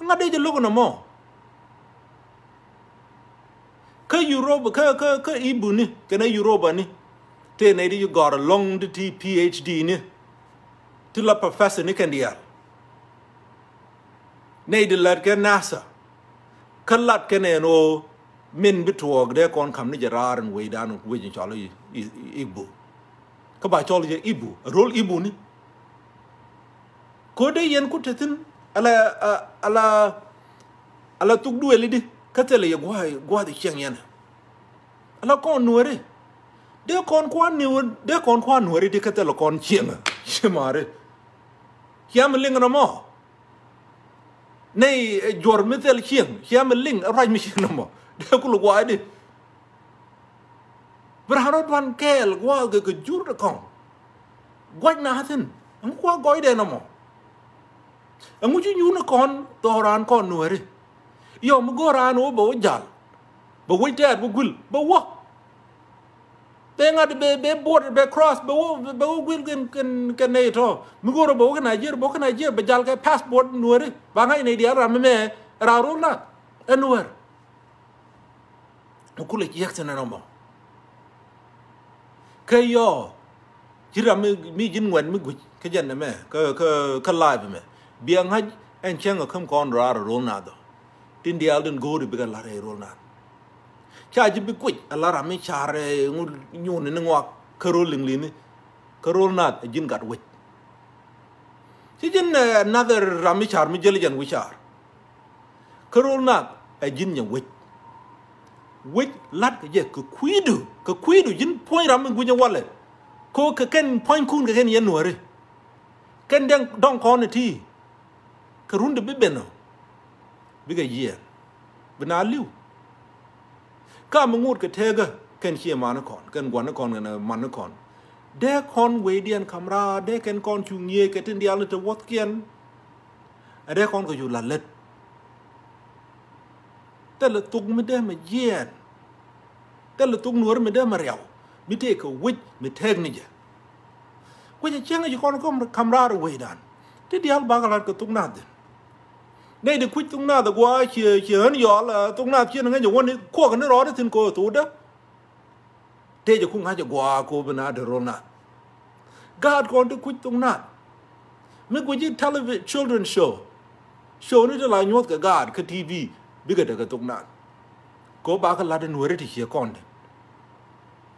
Aŋa dee jɛ lo̱k ɛn ɛmɔ. Kä Europe, kä, kä, kä Ibuni, kɛnɛ Europani. Tëë nɛy di gɔ̱r ɛlɔ̱ŋ di ti PhD ni. Ti la professor ni kɛn diaal. Nɛy di la̱t kɛ NASA. Kä lat kɛn ɛn ɣöö min bi tuɔɔk dee kɔn ka̱m ni jɛ raar ɛn wecdan wec in cɔal i̱, i̱, i̱ Ibu. Kä ba cɔl jɛ Ibu, a rol Ibuni. Ko̱ dee yɛn ku te thi̱n, ala, a, ala, ala thuk duëël i̱di, kä thilɛ yɛ gua̱a̱th, gua̱a̱th i̱ cieŋ yɛn. Ala kɔn Nuääri. Dee kɔn kua̱n Nuääri, dee kɔn kua̱n Nuääri di kä thilɛ kɔn cieŋ. Ciɛ mari. Ciɛ mi liŋ nɔmɔ. Nɛy, eh, juɔr mi thil cieŋ, ciɛ mi liŋ, eh, ruac mi cieŋ nɔmɔ. Dee kul gua̱a̱di. Bi raan rɔ duan kɛɛl gua̱a̱th kɛ kɛ jur de kɔŋ. Gua̱c na thi̱n, ɛŋu kua gɔcdɛ nɔmɔ. Ɛŋu ci nyuur ni kɔn, dhɔɔk raan kɔn Nuääri. Yɔ mi go̱o̱r raan wä bɛ wä jal. Bɛ wec tɛɛr bɛ guil, bɛ wä. Bɛ ŋa̱t bɛ, bɛ border, bɛ cross, bɛ wä, bɛ wä guil kɛn, kɛn, kɛn nɛy tɔ. Mi go̱o̱r bɛ wä kä Nigeria, bɛ wä kä Nigeria, bɛ jal kɛ passport Nuääri. Ba ŋa̱c nɛy diaal ram mi mɛ, ram rol na. Ɛ Nuäär. Kulɛ jiɛk thi̱n ɛn ɔmɔ. Kä yɔ. Ci ram mi, mi ji̱n ŋuɛt mi guic. Kä jɛn ɛmɛ. Kä, kä, kä live ɛmɛ. Bia ŋa̱c ɛn cäŋ ɛ käm kɔn raar rol na dhɔ. Tin diaal din go̱o̱ri bikɛ la̱r ɛ rol na. Ca ji̱ bi kuec a la ram mi car, eh, ŋu nyuuni ni ŋuak kä rol liŋ li̱ni. Kä rol naath a ji̱n gat wec. Ci ji̱n, eh, another ram mi car mi jäli jɛn wi̱c car. Kä rol naath a ji̱n nyɛ wec. Wec lat kɛ jɛ kɛ kui̱du, kɛ kui̱du ji̱n puɔ̱ny ram mi gui̱c walɛ. Ko kɛ kɛn puɔ̱nykun kɛ kɛn yɛn Nuääri. Kɛn dɛŋ dɔŋ kɔn iti. Kɛ run ti bi ben ɔ. Bikɛ yiɛɛn. Bi na li̱w. Ka mi ŋot kɛ tekä kɛn ciɛ mani kɔn, kɛn guani kɔn, kɛn mani kɔn. Dee kɔn wecdiɛn kam raar, dee kɛn kɔn cu ŋi̱eec kɛ tin diaal ni te wuɔthkiɛn. Ɛ dee kɔn kɛ cu la lät. Thilɛ thuk mi dee mɛ jiɛɛn. Thilɛ thuk Nuäär mi dee mɛ riaw. Mi tëë kɛ wec mi tɛɛk ni jɛ. Kuecɛ cieŋ ci kɔn kam, kam raar wecdan. Ti diaal bakɛ lat kɛ thuk naath dhin. Nɛy di kuc thuk naath gua̱a̱ ciɛ, ciɛ ɣän yɔɔl, eh, thuk naath ciɛ ni ŋäc jɛ wäni kuɔk ni rɔɔd thi̱n kɛ thukdä. Tëë jɛ ku ŋa̱c jɛ gua̱a̱ kɛ bi naath dee rol naath. Gaat kɔn ti kuc thuk naath. Mi guic ji̱ televi-, children show. Show ni ti la nyuɔ̱th kɛ gaat kä T V. Bikɛ tekɛ thuk naath. Kɛ ɣöö ba kɛ la̱t in weri ti ciɛ kɔn ti.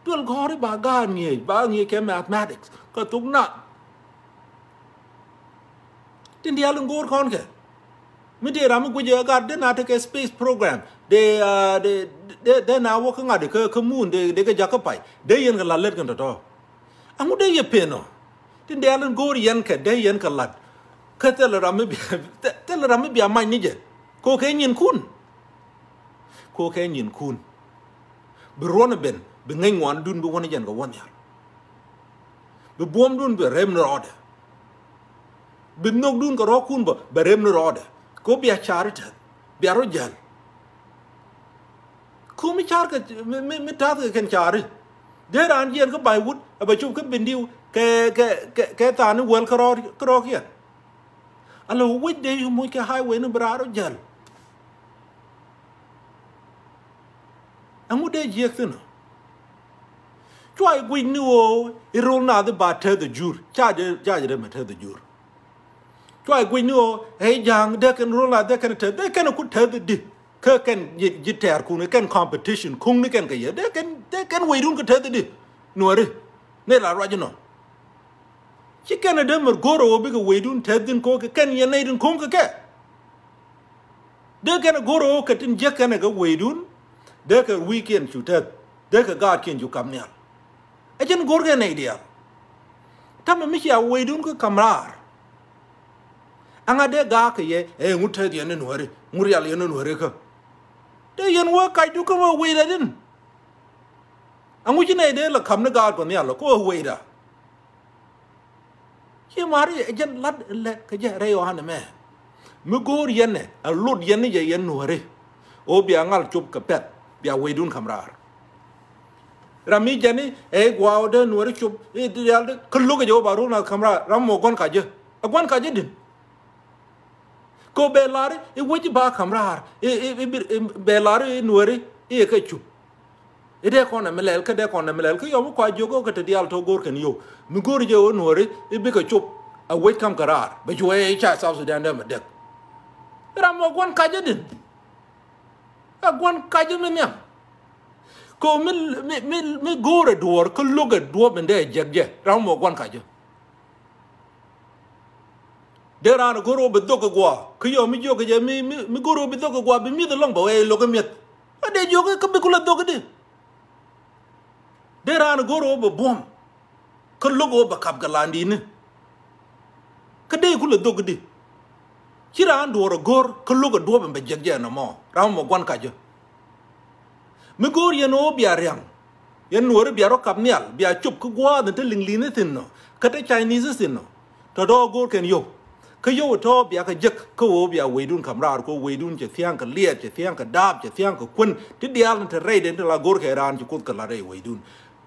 Duel gɔ̱ri ba gaat ŋi̱eec, ba ŋi̱eec kɛ mathematics. Kɛ thuk naath. Tin diaal in go̱o̱r kɔn kɛ. Mi tëë ram mi guic ɛ gaat dee na tekɛ space program. Dee, ah, dee, dee, dee na wä kä ŋa̱t kɛ, kä muun dee, dee kɛ jakä pay. Dee yɛn kɛ la̱t lät kɛn tɔ̱tɔ̱. Aŋu dee yɛ pen ɔ. Tin dee alin go̱o̱r yɛn kɛ dee yɛn kɛ la̱t. Kä thilɛ ram mi bia, thilɛ ram mi bia mac ni jɛ. Kokɛ nyinkun. Kokɛ nyinkun. Bi ruɔ̱n ɛ ben, bi ŋäc ŋuandun bi wän jɛn kɛ wä nhial. Bi buɔ̱mdun bi rem ni rɔɔdɛ. Bi nhökdun kɛ rɔ̱kun bä, bɛ rem ni rɔɔdɛ. Ko bia car i̱ tɛth. Bia rɔ jäl. Ku mi car kɛ, mi, mi, mi ta̱th kɛ kɛn cari. Dee raan jiɛn kä ba̱ny wut, ɛ bɛ cop kä bindiw, kɛ, kɛ, kɛ, kɛ tha̱a̱n ni wäl kä rɔɔk, kä rɔɔk yɛn. Ala wec dee yu moc kɛ highway ni bi raan rɔ jäl. Ɛŋu dee jiɛk thi̱n ɔ? Cua i̱ guic ni ɣöö i̱ rol naath i̱ ba tɛth ɛ jur. Ca jɛ, ca jɛ rem ɛ tɛth ɛ jur. Cua i̱ guic ni ɣöö ɛ i̱ ja̱a̱ŋ dee kɛn rol naath dee kɛn tɛth, dee kɛn ku tɛth di. Kä kɛn ji̱, ji̱ tɛɛr kun, kɛn competition kuŋ ni kɛn kɛ yɛ. Dee kɛn, dee kɛn wecdun kɛ tɛth di. Nuɔri. Ni la ruac inɔ. Ci kɛn ɛ dee mɛr go̱r ɛ ɣöö bikɛ wecdun tɛth din ko̱k kɛ kɛn yɛn nɛy din kuŋ kɛ kɛ. Dee kɛn ɛ go̱r ɛ ɣöö kɛ tin jiäk kɛn ɛ kɛ wecdun. Dee kɛ wi̱i̱kiɛn cu tɛth. Dee kɛ gaatkiɛn cu kap nhial. Ɛ jɛn go̱rkɛ nɛy diaal. Tamɛ mi cia weydun kä ka̱m raar. Ɛŋa dee gaak kɛ yɛ ɛ ŋut tɛth yɛn ni nuääri, ŋut rial yɛn ni nuääri kä. Dee yɛn wä kacdu kä wä weydä din. Ɛŋu ci nɛy dee lɛ ka̱m ni gaat kɔ nhial kɔ wä weydä. Ci mari ɛ jɛn lat lɛ kɛ jɛ rɛy ɣɔ̱a̱n ɛmɛ. Mi go̱o̱r yɛn ɛ a lot yɛn ni jɛ yɛn nuääri. Ɣöö bia ŋal cop kɛ pɛ̈th bia weydun ka̱m raar. Ram mi jɛn ni ɛ gua̱a̱ dee nuääri cop i̱ diaal dee kä lo̱k ɛ jɛ ɣöö ba run a ka̱m raar ram mɔ gua̱n kacä. Ɛ gua̱n kacä din. Kɛ ɣöö bɛ lar i̱ wec i̱ ba ka̱m raar i̱, i̱, i̱, i̱, bɛ lar i̱ nuääri i̱ yɛ kɛ cop. I̱ dee kɔn ɛmɛ lɛl kä dee kɔn ɛmɛ lɛl kä yɔm i̱ kua jiök ɣöö kɛ te diaal tɔ go̱o̱r kɛn yio̱w. Mi go̱o̱r jɛ ɣöö nuääri i̱ bikɛ cop a wec ka̱m kɛ raar bɛ cu ɛ ca South Sudan dee mɛ dek. Ram mɔ gua̱n kacä din. Ɛ gua̱n kacä mi nhiam. Kɛ ɣöö mi, mi, mi, mi go̱o̱r ɛ duɔ̱ɔ̱r kä lo̱k ɛ duɔ̱ɔ̱p in dee ɛ jiɛk jɛ ram mɔ gua̱n kacä. Dee raan go̱r ɣöö bi dhok kɛ gua̱a̱ kä yɔm mi jiök kɛ jɛ mi, mi, mi go̱r ɣöö bi dhok kɛ gua̱a̱ bi mi̱th ɛlɔ̱ŋ bɛ wee lo̱k ɛ mi̱eth. A dee jiök kä bi kulɛ dhok di. Dee raan go̱r ɣöö bɛ buɔ̱m kä lo̱k ɣöö bɛ kap kɛ landini. Kä dee kulɛ dhok di. Ci raan duɔ̱ɔ̱r ɛ go̱r kä lo̱k ɛ duɔ̱ɔ̱p ɛn bɛ jiɛk jɛ ɛn ɛmɔ ram mɔ gua̱n kacä. Mi go̱o̱r yɛn ɣöö bia ria̱ŋ. Yɛn nuɔ̱ɔ̱ri bia rɔ kap nhial bia cop kä gua̱a̱th in te liŋ li̱n ithin nɔ kä te Chinese ithin nɔ. Tɔ dɔ̱ go̱o̱r kɛn yio̱w. Kä yio̱w tɔ bia kɛ jek kä ɣöö bia weydun ka̱m raar kɛ ɣöö weydun cɛ thia̱a̱ŋ kɛ liɛɛt cɛ thia̱a̱ŋ kɛ daap cɛ thia̱a̱ŋ kɛ kuän ti diaal in te rɛy den te la go̱o̱r kɛ raan ci Kuoth kɛ la rɛy weydun.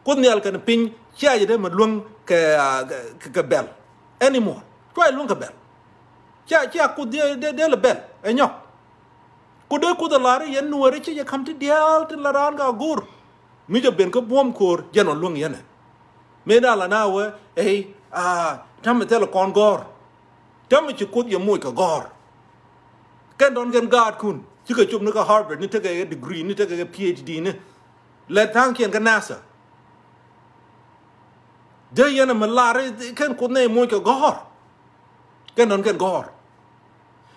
Kuoth nhial kɛn piny cia jɛ dee mɛ luäŋ kɛ, ah, kɛ, kɛ bɛl. Anymore. Cua jɛ luäŋ kɛ bɛl. Cia, cia Kuoth dee, dee, dee lɛ bɛl ɛ nyɔk. Ku dee Kuoth ɛ lar i̱ yɛn nuɔɔri ci jɛ ka̱m ti diaal ti la raan ka go̱o̱r. Mi jɛ ben kä buɔ̱m ko̱o̱r jɛn ɔ luäŋ yɛn ɛ. Mëë da̱a̱n la na wee ey, aa, ta̱mɛ thilɛ kɔn gɔ̱r. Ta̱mɛ ci Kuoth yɛ moc kɛ gɔ̱r. Kɛn dɔ̱n kɛn gaatkun cikɛ cop ni kä Harvard ni tekɛ kɛ degree ni tekɛ kɛ P H D ni. Lɛ tha̱a̱ŋkiɛn kä NASA. Dee yɛn ɛmɛ lar i̱ kɛn Kuoth nɛy moc kɛ gɔ̱r. Kɛn nɔn kɛn gɔ̱r.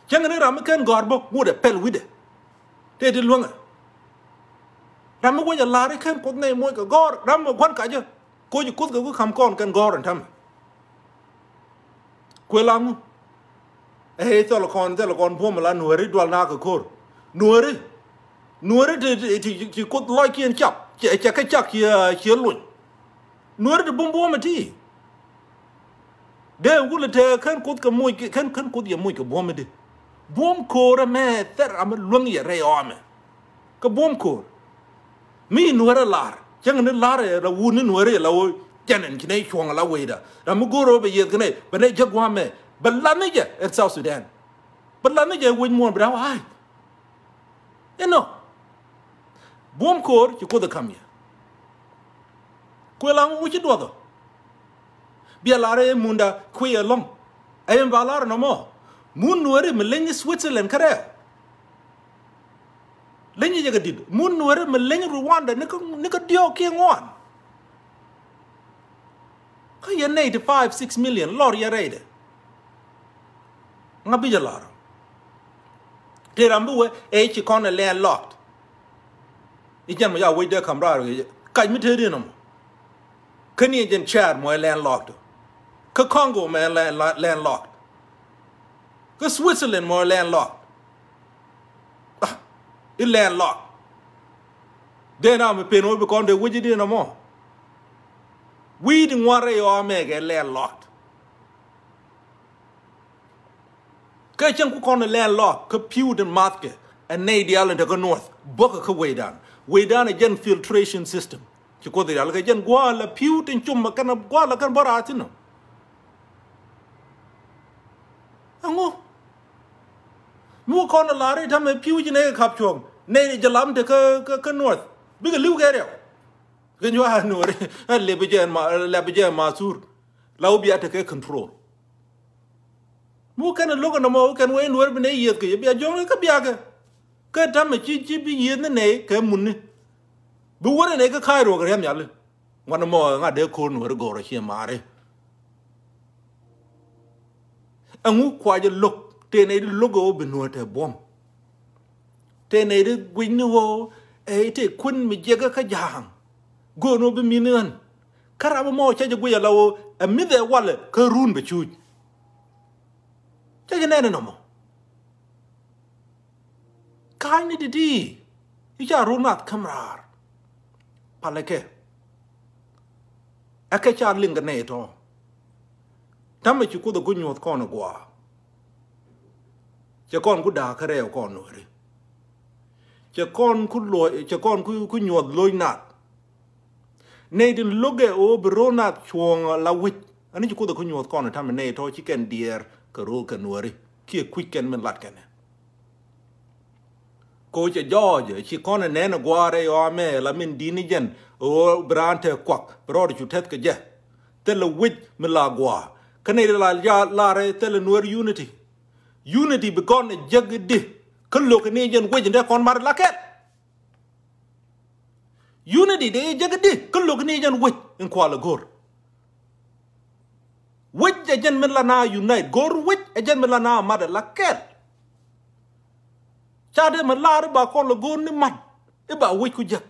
Cäŋ ni ram mi kɛn gɔ̱r bä ŋut ɛ pɛl wi̱cdɛ. Tëë ti luäŋɛ. Ram mi wec ɛ lar i̱ kɛn Kuoth nɛy moc kɛ gɔ̱r ram mi gua̱n kacä. Koci Kuoth kɛ wi̱i̱ ka̱m kɔn kɛn gɔ̱r ɛn täämɛ. Kuël aŋu. Ɛ thil kɔn, thil kɔn buɔ̱m la nuääri dual na kɛ ko̱r. Nuääri. Nuääri ti, ti, ti, ti Kuoth lɔckiɛn cap. Cɛ, cɛ kɛ cak ciɛ, ciɛ lony. Nuääri ti bum buɔ̱m ɛ ti. Dee wulɛ te kɛn Kuoth kɛ moc kɛ, kɛn, kɛn Kuoth yɛ moc kɛ buɔ̱m ɛ di. Buɔ̱m ko̱r ɛmɛ thɛr amɛ luäŋ yɛ rɛy ɔmɛ. Kɛ buɔ̱m ko̱o̱r. Mi nuäärä lar cäŋ ni lar ɛ la wut ni nuäärä ɛ la wä. Cɛn ɛn ci nɛy cuɔ̱ŋ ɛ la wecda ram mi go̱o̱r ɣöö bɛ yiëth kɛ nɛy bɛ nɛy jäk gua̱a̱mɛ bɛ lath ni jɛ ɛn South Sudan. Bɛ lath ni jɛ wec muɔ̱ɔ̱n bi da̱a̱ wa̱a̱c. Inɔ buɔ̱m ko̱o̱r ci Kuoth ɛ ka̱m yɛ. Kuël aŋu ci duɔth ɔ. Bia lar ɛ munda kui̱ ɛlɔ̱ŋ. Ɛ yɛn ba lar nɔmɔ mun nuääri mi leny Switzerland kärɛɛ. Leny jɛ kɛ di̱t mun nuääri mi leny Rwanda ni kä, ni kä diɔ̱ɔ̱k kiɛ ŋuan. Kä yɛn nɛy ti five, six million lɔr yɛn rɛydɛ. Ŋa bi jɛ lar. Tëë ram bi wee ɛ ci kɔn ɛ landlocked. I̱ jɛn mɔ ya wec dee ka̱m raar kɛ kac mi tëëdiɛn ɔmɔ. Kä ni jɛn Chad mɔ ɛ landlocked. Kä Congo mɛ ɛ land, landlocked. Kä Switzerland mɔ ɛ landlocked. Ah, i̱ landlocked. Dee na mi pen wä bi kɔn dee wec i̱diɛn ɔmɔ. Wi̱i̱ di ŋuan rɛy ɔamɛ kɛ landlocked. Kä cäŋ ku kɔn ɛ landlocked kä pi̱w tin mathkɛ ɛ nɛy diaal in te kä North bäkɛ kä wecdan. Wecdan ɛ jɛn filtration system. Ci Kuoth diaal kɛ jɛn gua̱a̱ la pi̱w tin cum mɛ kɛn gua̱a̱ la kɛn bä raar thi̱n ɔ. Ɛŋu mi wä kɔn ɛ la̱r i̱ ta̱mɛ pi̱w ci nɛy kɛ ka̱p cuɔ̱ɔ̱ŋ nɛy jɛ lam te kä, kä, kä North bikɛ li̱w kɛ riɛw. Kɛ nyuaar nuɔri a lɛp jɛ ma, lɛp jɛ ma thur. La wä bia tekɛ control. Mu kɛn lo̱k nɔmɔ wä kɛn wee nuɔri bi nɛ yieth kɛ yɛ bia jɔŋ kä bia kɛ. Kä tamɛ ci, ci bi yieth ni nɛ kɛ mun ni. Bi wä ni nɛ kä ka̱a̱c ruɔk riɛm yali. Ŋuan mɔ ŋa dee ko̱r nuɔri go̱r a cie maari. Ɛŋu kuacä lo̱k tëë nɛy di lo̱k ɣöö bi nuɔ̱ɔ̱r te buɔ̱m. Tëë nɛy di guic ni ɣöö ɛ tëë kuän mi jiɛkä kä ja̱a̱ŋ. Go̱o̱n ɣöö bi mi̱n ɣän. Kä ram mɔ cä jɛ guic ala ɣöö ɛ mi̱th ɛ walɛ kä run bɛ cuuc. Cä jɛ nɛn ɛnɔ mɔ. Ka̱a̱cni ti̱ti̱ i̱ ca run nath käm raar. Palɛ kɛ. Ɛ kɛ ca liŋ kɛ nɛy tɔ̱. Ta̱mɛ ci Kuoth ɛ ku nyuɔ̱th kɔn ɛ gua̱a̱. Cɛ kɔn ku da̱a̱k kä rɛɛw kɔn Nuääri. Cɛ kɔn ku luɔc, cɛ kɔn ku, ku nyuɔ̱th loc nath. Nɛy tin lo̱kɛ ɣöö bi ro̱o̱l nath cuɔ̱ɔ̱ŋ la wec. Ani ci Kuoth ɛ ku nyuɔ̱th kɔn ɛ ta̱mɛ nɛy tɔ̱ ci kɛn diɛɛr kɛ ro̱o̱l kɛ Nuääri. Kiɛ kui̱c kɛn min lat kɛnɛ. Ko cɛ jɔɔc ci kɔn ɛ nɛn ɛ gua̱a̱r ɛ yɔa mɛ la min di̱t ni jɛn ɣöö bi raan te kuak bi rɔɔdɛ cu tɛth kɛ jɛ. Thilɛ wec mi la gua̱a̱. Kä nɛy ti la ja lar ɛ thilɛ Nuer unity. Unity bi kɔn ɛ jek di kä lo̱k ni jɛn wec in te kɔn mat la kɛl. Unity dee jek di kä lo̱k ni jɛn wec in kual ɛ go̱r. Wec ɛ jɛn mi la na unite go̱r wec ɛ jɛn mi la na mat ɛ la kɛl. Ca dee mi lar i̱ ba kɔn la go̱r ni mat i̱ ba wec ku jek.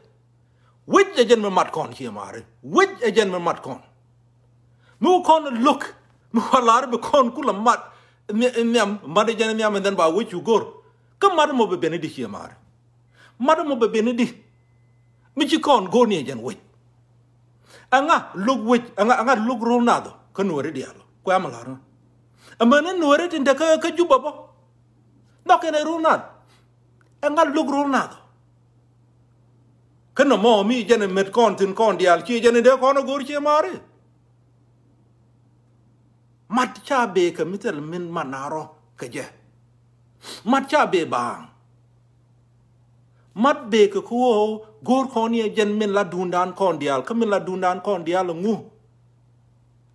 Wec ɛ jɛn mi mat kɔn cie mari wec ɛ jɛn mi mat kɔn. Mi wä kɔn lo̱k mi wä lar i̱ bi kɔn ku la mat nhiam mat ɛ jɛn nhiam and then ba wec cu go̱r. Kä mat mɔ bi ben i̱ di cie mari. Mat mɔ bɛ ben i̱di mi ci kɔn go̱o̱r ni ɛ jɛn wec. Ɛŋa lo̱k wec ɛŋa ɛŋa lo̱k ro̱l nath ɔ kä Nuääri diaal ɔ kuɛ ma la̱r ŋa. Ɛmɛn ni Nuääri tin te kä kä Juba bä. Nhɔk kɛn ɛ ro̱l nath. Ɛŋa lo̱k ro̱l nath ɔ. Kä nɔmɔ mi jɛn ɛ met kɔn thi̱n kɔn diaal ci jɛn ɛ dee kɔn ɛ go̱o̱r ci ɛ ma̱a̱ri. Mat ca bee kɛ mi thil min mat na rɔ kɛ jɛ. Mat ca bee baaŋ. Mat bee kɛ kä ɣöö go̱o̱r kɔn yɛ jɛn min la duundan kɔn diaal kä min la duundan kɔn diaal ŋu.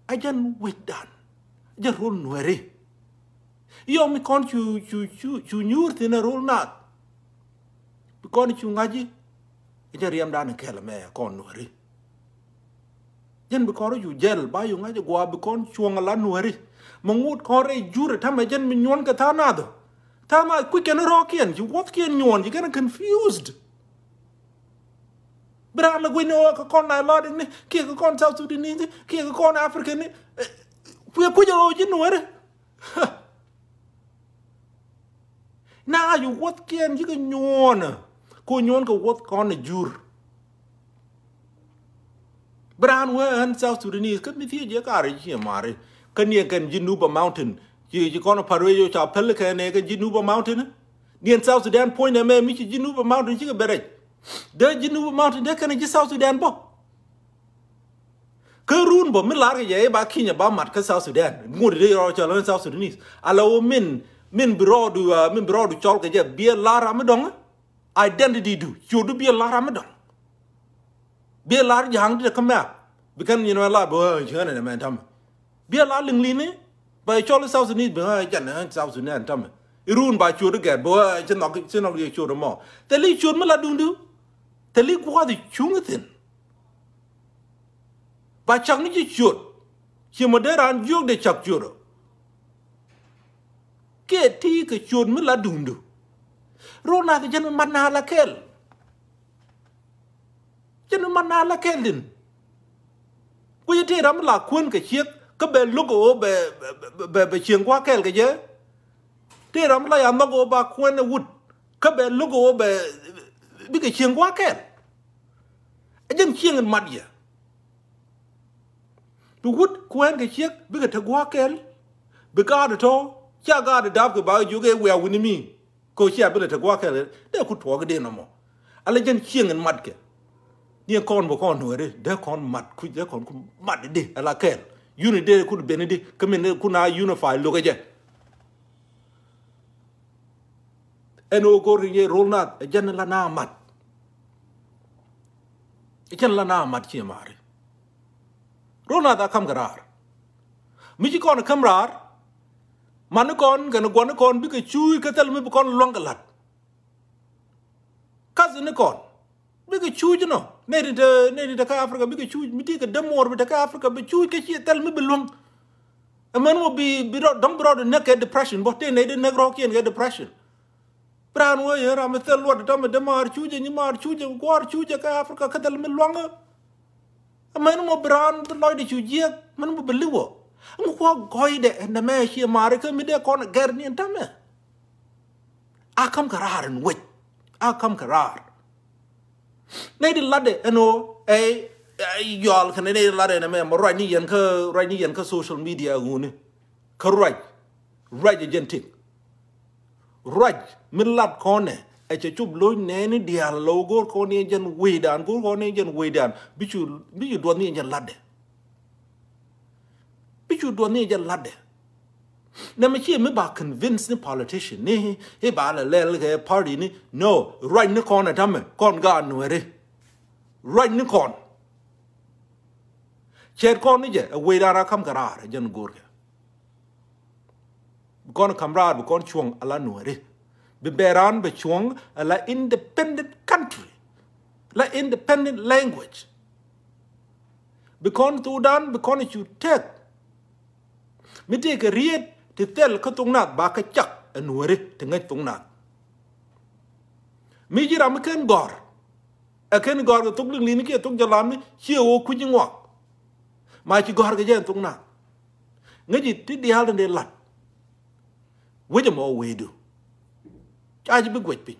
A jɛn wecdan jɛn ro̱l Nuääri. Yɔm mi kɔn cu cu cu cu nyuur thi̱n a ro̱l naath. Bi kɔn cu ŋa̱ci. Jɛn riɛmdan kɛl mɛ kɔn Nuääri. Jɛn bi kɔn rɔ cu jɛl ba cu ŋa̱ci gua̱a̱ bi kɔn cuɔ̱ŋ a la Nuääri. Mɛ ŋut kɔn rɛy jur ɛ tamɛ jɛn mi nyuɔ̱n kɛ tha̱a̱ŋ nath ɔ. Tha̱a̱ŋ nath kui̱ kɛn rɔ̱ɔ̱kiɛn ci wuɔ̱thkiɛn nyuɔ̱n ci kɛn confused. Bi raan lɛ gui̱cni ɣöö kɛ kɔn Nilɔt ni kiɛ kɛ kɔn South Sudanese kiɛ kɛ kɔn African ni. Kui̱ kui̱c ɣöö ji̱ Nuääri. Na yu wuɔthkiɛn ji̱ kɛ nyuɔ̱ɔ̱nä kɛ nyuɔ̱ɔ̱n kɛ wuɔth kɔn ɛ jur. Bi raan wee ɛn South Sudanese kä mi thiec jɛ kaar ji̱ mari kä niɛ kɛn ji̱ Nuba Mountain ci ci kɔn pa̱r wee ca päl kɛn ɛ kɛ ji̱ Nuba Mountain. Niɛn South Sudan puɔ̱ny nɛ mɛ mi ci ji̱ Nuba Mountain cikɛ bɛ rɛc. Dee ji̱ Nuba Mountain dee kɛn ji̱ South Sudan bä. Kä run bä mi lar kɛ jɛ i̱ ba Kenya ba mat kä South Sudan ŋut i̱ rɔ cɔl in South Sudanese ala wä min min bi rɔɔdu min bi rɔɔdu cɔl kɛ jɛ biɛ lar ram mi dɔŋ. Identity du ciötdu biɛ lar ram mi dɔŋ. Biɛ lar ja̱a̱ŋ di kä mɛ̈ɛ̈k bi kɛn nyin wɛ lar bä ci ɣän ɛn ɛmɛn ta̱mɛ. Biɛ lar liŋ li̱ni bɛ cɔl in South Sudanese bi ɣän jɛn ɛn South Sudan ta̱mɛ. I̱ run ba ciötdu gɛt bä ci nhɔk ci nhɔk yɛ ciötdu mɔ thɛli ciöt mi la duŋdu. Thɛli gua̱a̱th i̱ cuŋ ithin. Ba cak ni ci ciöt ci mɔ dee raan jiök dee cak ciöt ɔ. Kiɛ ti kɛ ciöt mi la duŋdu. Ro̱l nath jɛn mi mat na la kɛl. Jɛn mi mat na la kɛl din. Kui̱ ti ram mi la kuän kɛ ciek kä bɛ lo̱k ɣöö bɛ bɛ bɛ cieŋ gua̱a̱k kɛl kɛ jɛ. Ti ram mi la ya nhɔk ɣöö ba kuän ɛ wut kä bɛ lo̱k ɣöö bɛ bikɛ cieŋ gua̱a̱k kɛl. Ɛ jɛn cieŋ in mat yɛ. Bi wut kuɛɛn kɛ ciek bikɛ te gua̱a̱k kɛl. Bi gaat tɔ̱ ca gaat dap kɛ ba jiök ɛ wiaa wi̱ni mi. Kɛ cia bi lɛ te gua̱a̱k kɛl dee ku tuɔɔk dee nɔmɔ. Ala jɛn cieŋ in mat kɛ. Ni kɔn bä kɔn Nuääri dee kɔn mat kuc dee kɔn ku mat di ala kɛl. Yuni dee ku ben di kä min ku na unify lo̱kɛ jɛ. Ɛn ɣöö go̱r kɛ yɛ ro̱l nath ɛ jɛn la na mat. Ɛ jɛn la na mat cie mari. Ro̱l nath a ka̱m kɛ raar. Mi ci kɔn ka̱m raar. Mani kɔn kɛn guɔni kɔn bikɛ cuuc kä thil mi bi kɔn luäŋ kɛ la̱t. Ka̱th ni kɔn. Bikɛ cuuc inɔ nɛy ti te nɛy ti te kä Africa bikɛ cuuc mi ti kɛ dämuɔɔr bi te kä Africa bi cuuc kä ci thil mi bi luäŋ. Ɛmɛn wä bi bi rɔ dɔ̱ŋ bi rɔ di näk kɛ depression bä tëë nɛy di näk rɔ̱kiɛn kɛ depression. Bi raan wä yɛ ram mi thil luɔt tɔ̱ mi dämaar cuuc ɛ nyimaar cuuc ɛ gua̱a̱r cuuc ɛ kä Africa kä thil mi luäŋ. Mɛn mɔ bi raan bi lɔcdɛ cu jiɛk, mɛn mɔ bi liwɔ. Ŋu kua gɔcdɛ ɛn nɛmɛ ciɛ mari kä mi dee kɔn gɛr ni ɛn tämɛ. A ka̱m kɛ raar ɛn wec. A ka̱m kɛ raar. Nɛy di latdɛ ɛn ɣöö ɛ, ɛ yɔal kɛnɛ nɛy di latdɛ ɛn ɛmɛ mɔ ruac ni yɛn kä, ruac ni yɛn kä social media ɣööni. Kä ruac, ruac ɛ jɛn tik. Ruac mi lat kɔnɛ ɛ cɛ cop lo̱c nɛɛni diaal lɔ go̱o̱r kɔn ni jɛn wecdan, go̱o̱r kɔn ni jɛn wecdan. Bi cu, bi cu duɔth ni jɛn latdɛ. Bi cu duɔth ni jɛn latdɛ. Nɛ mi ciɛ mi ba convince ni politician ni i̱ ba lɛ lɛl kɛ party ni. No, ruac ni kɔn ɛ tämɛ kɔn gaat Nuɛri. Ruac ni kɔn. Cɛɛt kɔn ni jɛ ɛ wecdan a ka̱m kɛ raar ɛ jɛn go̱o̱r kɛ. Bi kɔn ka̱m raar bi kɔn cuɔ̱ŋ ala Nuɛri. Bi bɛ raan bɛ cuɔ̱ŋ ala independent country. La independent language. Bi kɔn thokdan bi kɔn cu tɛk. Mi tëëkɛ riet ti thɛl kä thok nath ba kä cak ɛ Nuɛri ti ŋäc thok nath. Mi ji̱ ram mi ken gɔ̱r. Ɛ ken gɔ̱r kɛ thok liŋ li̱n kiɛ thok jɛ lam ni ciɛ ɣöö kui̱c ŋuak. Ma ci gɔ̱r kɛ jɛ ɛn thok nath. Ŋäci ti diaal tin dee lat. Wec ɛmɔ wecdu. Ca ci bi guec piny.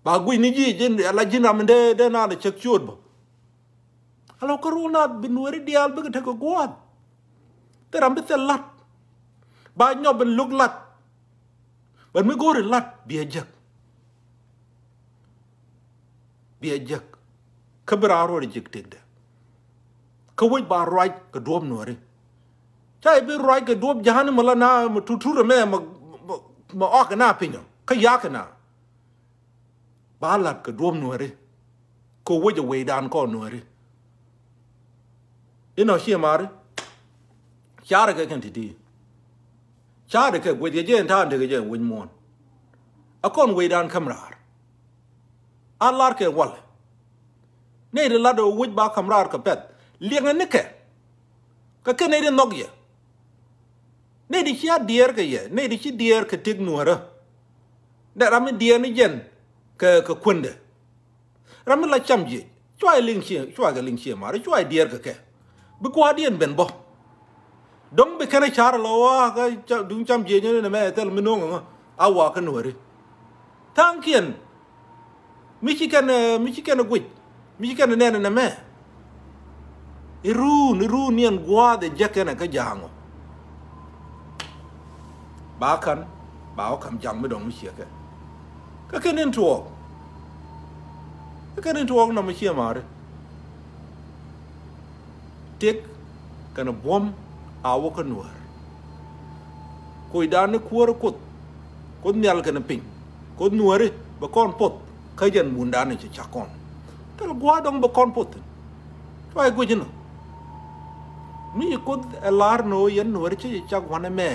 Ba guic ni ji̱ ji̱n ala ji̱n ram in dee, dee naan ɛ cäk ciööt bä. Ala kä rul naath bi Nuɛri diaal bikɛ tekɛ gua̱a̱th. Thil ram bi thil lat. Ba nyɔp in lo̱k lat. But mi go̱o̱ri lat biɛ jek. Biɛ jek. Kä bi raan ruɔt jek tëkdɛ. Kä wec ba ruac kɛ duɔ̱ɔ̱p Nuɛri. Ca i̱ bi ruac kɛ duɔ̱ɔ̱p ja̱a̱n mɛ la na mɛ tutur mɛ mɛ, mɛ, mɛ ɔk na pinyɔ kä yak na. Ba lat kɛ duɔ̱ɔ̱p Nuɛri. Kɛ wec ɛ wecdan kɔn Nuɛri. Inɔ ciɛ mari. Carɛ kɛ kɛn ti̱ti̱. Carɛ kɛ guec kɛ jɛ in ta̱a̱n tekɛ jɛ in wec muɔ̱ɔ̱n. A kɔn wecdan käm raar. A lar kɛ walɛ. Nɛy ti lat ɛ wec ba käm raar kɛ pɛth. Liɛŋɛ nikɛ. Kɛ kɛ nɛy ti nhɔk yɛ. Nɛy ti ci a diɛɛr kɛ yɛ, nɛy ti ci diɛɛr kɛ tëk Nuäärä. Dee ram mi diɛɛr ni jɛn kɛ, kɛ kuändɛ. Ram mi la cam jiɛc, cua liŋ ciɛ, cua kɛ liŋ ciɛ mar, cua diɛɛr kɛ kɛ. Bi gua̱a̱thdiɛn ben bä. Dɔ̱ŋ bi kɛn a car lɔ wa kä ca, duŋ cam jiɛc ni mɛ thil mi no̱o̱ŋ ŋä, a wa kä Nuääri. Tha̱a̱ŋkiɛn, mi ci kɛn, eh, mi ci kɛn guic, mi ci kɛn nɛn nɛmɛ. Iruun, iruun ni ɛn gua̱a̱th ɛ jek kɛn ɛ kä ja̱a̱ŋ ɔ. Ba ka̱n, ba wä ka̱m ja̱ŋ mi dɔ̱ŋ mi ciɛ kɛ. Kä kɛn in tuɔɔk. Kä kɛn in tuɔɔk nɔmɔ ciɛ ma̱a̱ri. Tëk kɛnɛ buɔ̱m a wä kä Nuäär. Kucdan ni kuäär Kuoth, Kuoth nhial kɛnɛ piny, Kuoth Nuääri bɛ kɔn poth kä jɛn mundan ni cɛ cak kɔn. Thil gua̱a̱th dɔ̱ŋ bɛ kɔn poth thi̱n. Cua i̱ guic inɔ. Mi ci Kuoth ɛ lar ni ɣöö yɛn Nuääri cä cɛ cak wanɛ mɛ,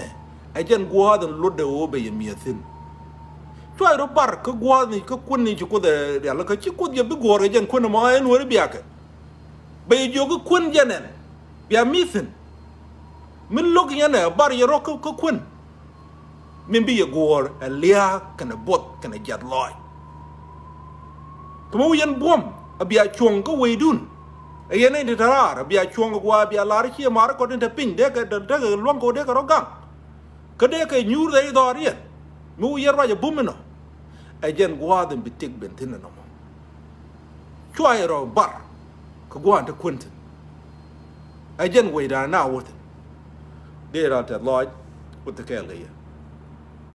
ɛ jɛn gua̱a̱th in lotdɛ ɣöö bɛ yɛ mi̱eth thi̱n. Cua i̱ rɔ bar kä gua̱a̱th ni kä kuän ni ci Kuoth ɛ rial kä ci Kuoth yɛ bi guɔ̱ɔ̱r kɛ jɛn kuän ɛmɔ ɛ Nuääri biakɛ. Bɛ yɛ jiök kä kuän jɛ nɛn bia mi̱th thi̱n. Mi lo̱k yɛn ɛ bar yɛ rɔ kä, kä kuän. Min bi yɛ guɔ̱ɔ̱r ɛ lia̱a̱ kɛnɛ buɔth kɛnɛ jiath lɔɔc. Kä mi wä yɛn buɔ̱m a bia cuɔ̱ŋ kä weydun. Ɛ yɛn in ti te raar a bia cuɔ̱ŋ a gua̱a̱ bia lar ciɛ mar kɔt in te piny dee kɛ, dee kɛ luäŋ kɛ dee kɛ rɔ gaŋ. Kä dee kɛ nyuur dhɛ i̱ dhɔaar yɛn. Mi wä yɛn ruac a bum inɔ. Ɛ jɛn gua̱a̱th in bi tëk ben thi̱n inɔ mɔ. Cua yɛ rɔ bar kä gua̱a̱n te kuän thi̱n. Ɛ jɛn wecdan na wä thi̱n. Dee ran tɛth lɔc wä thi̱n kɛɛl kɛ yɛ.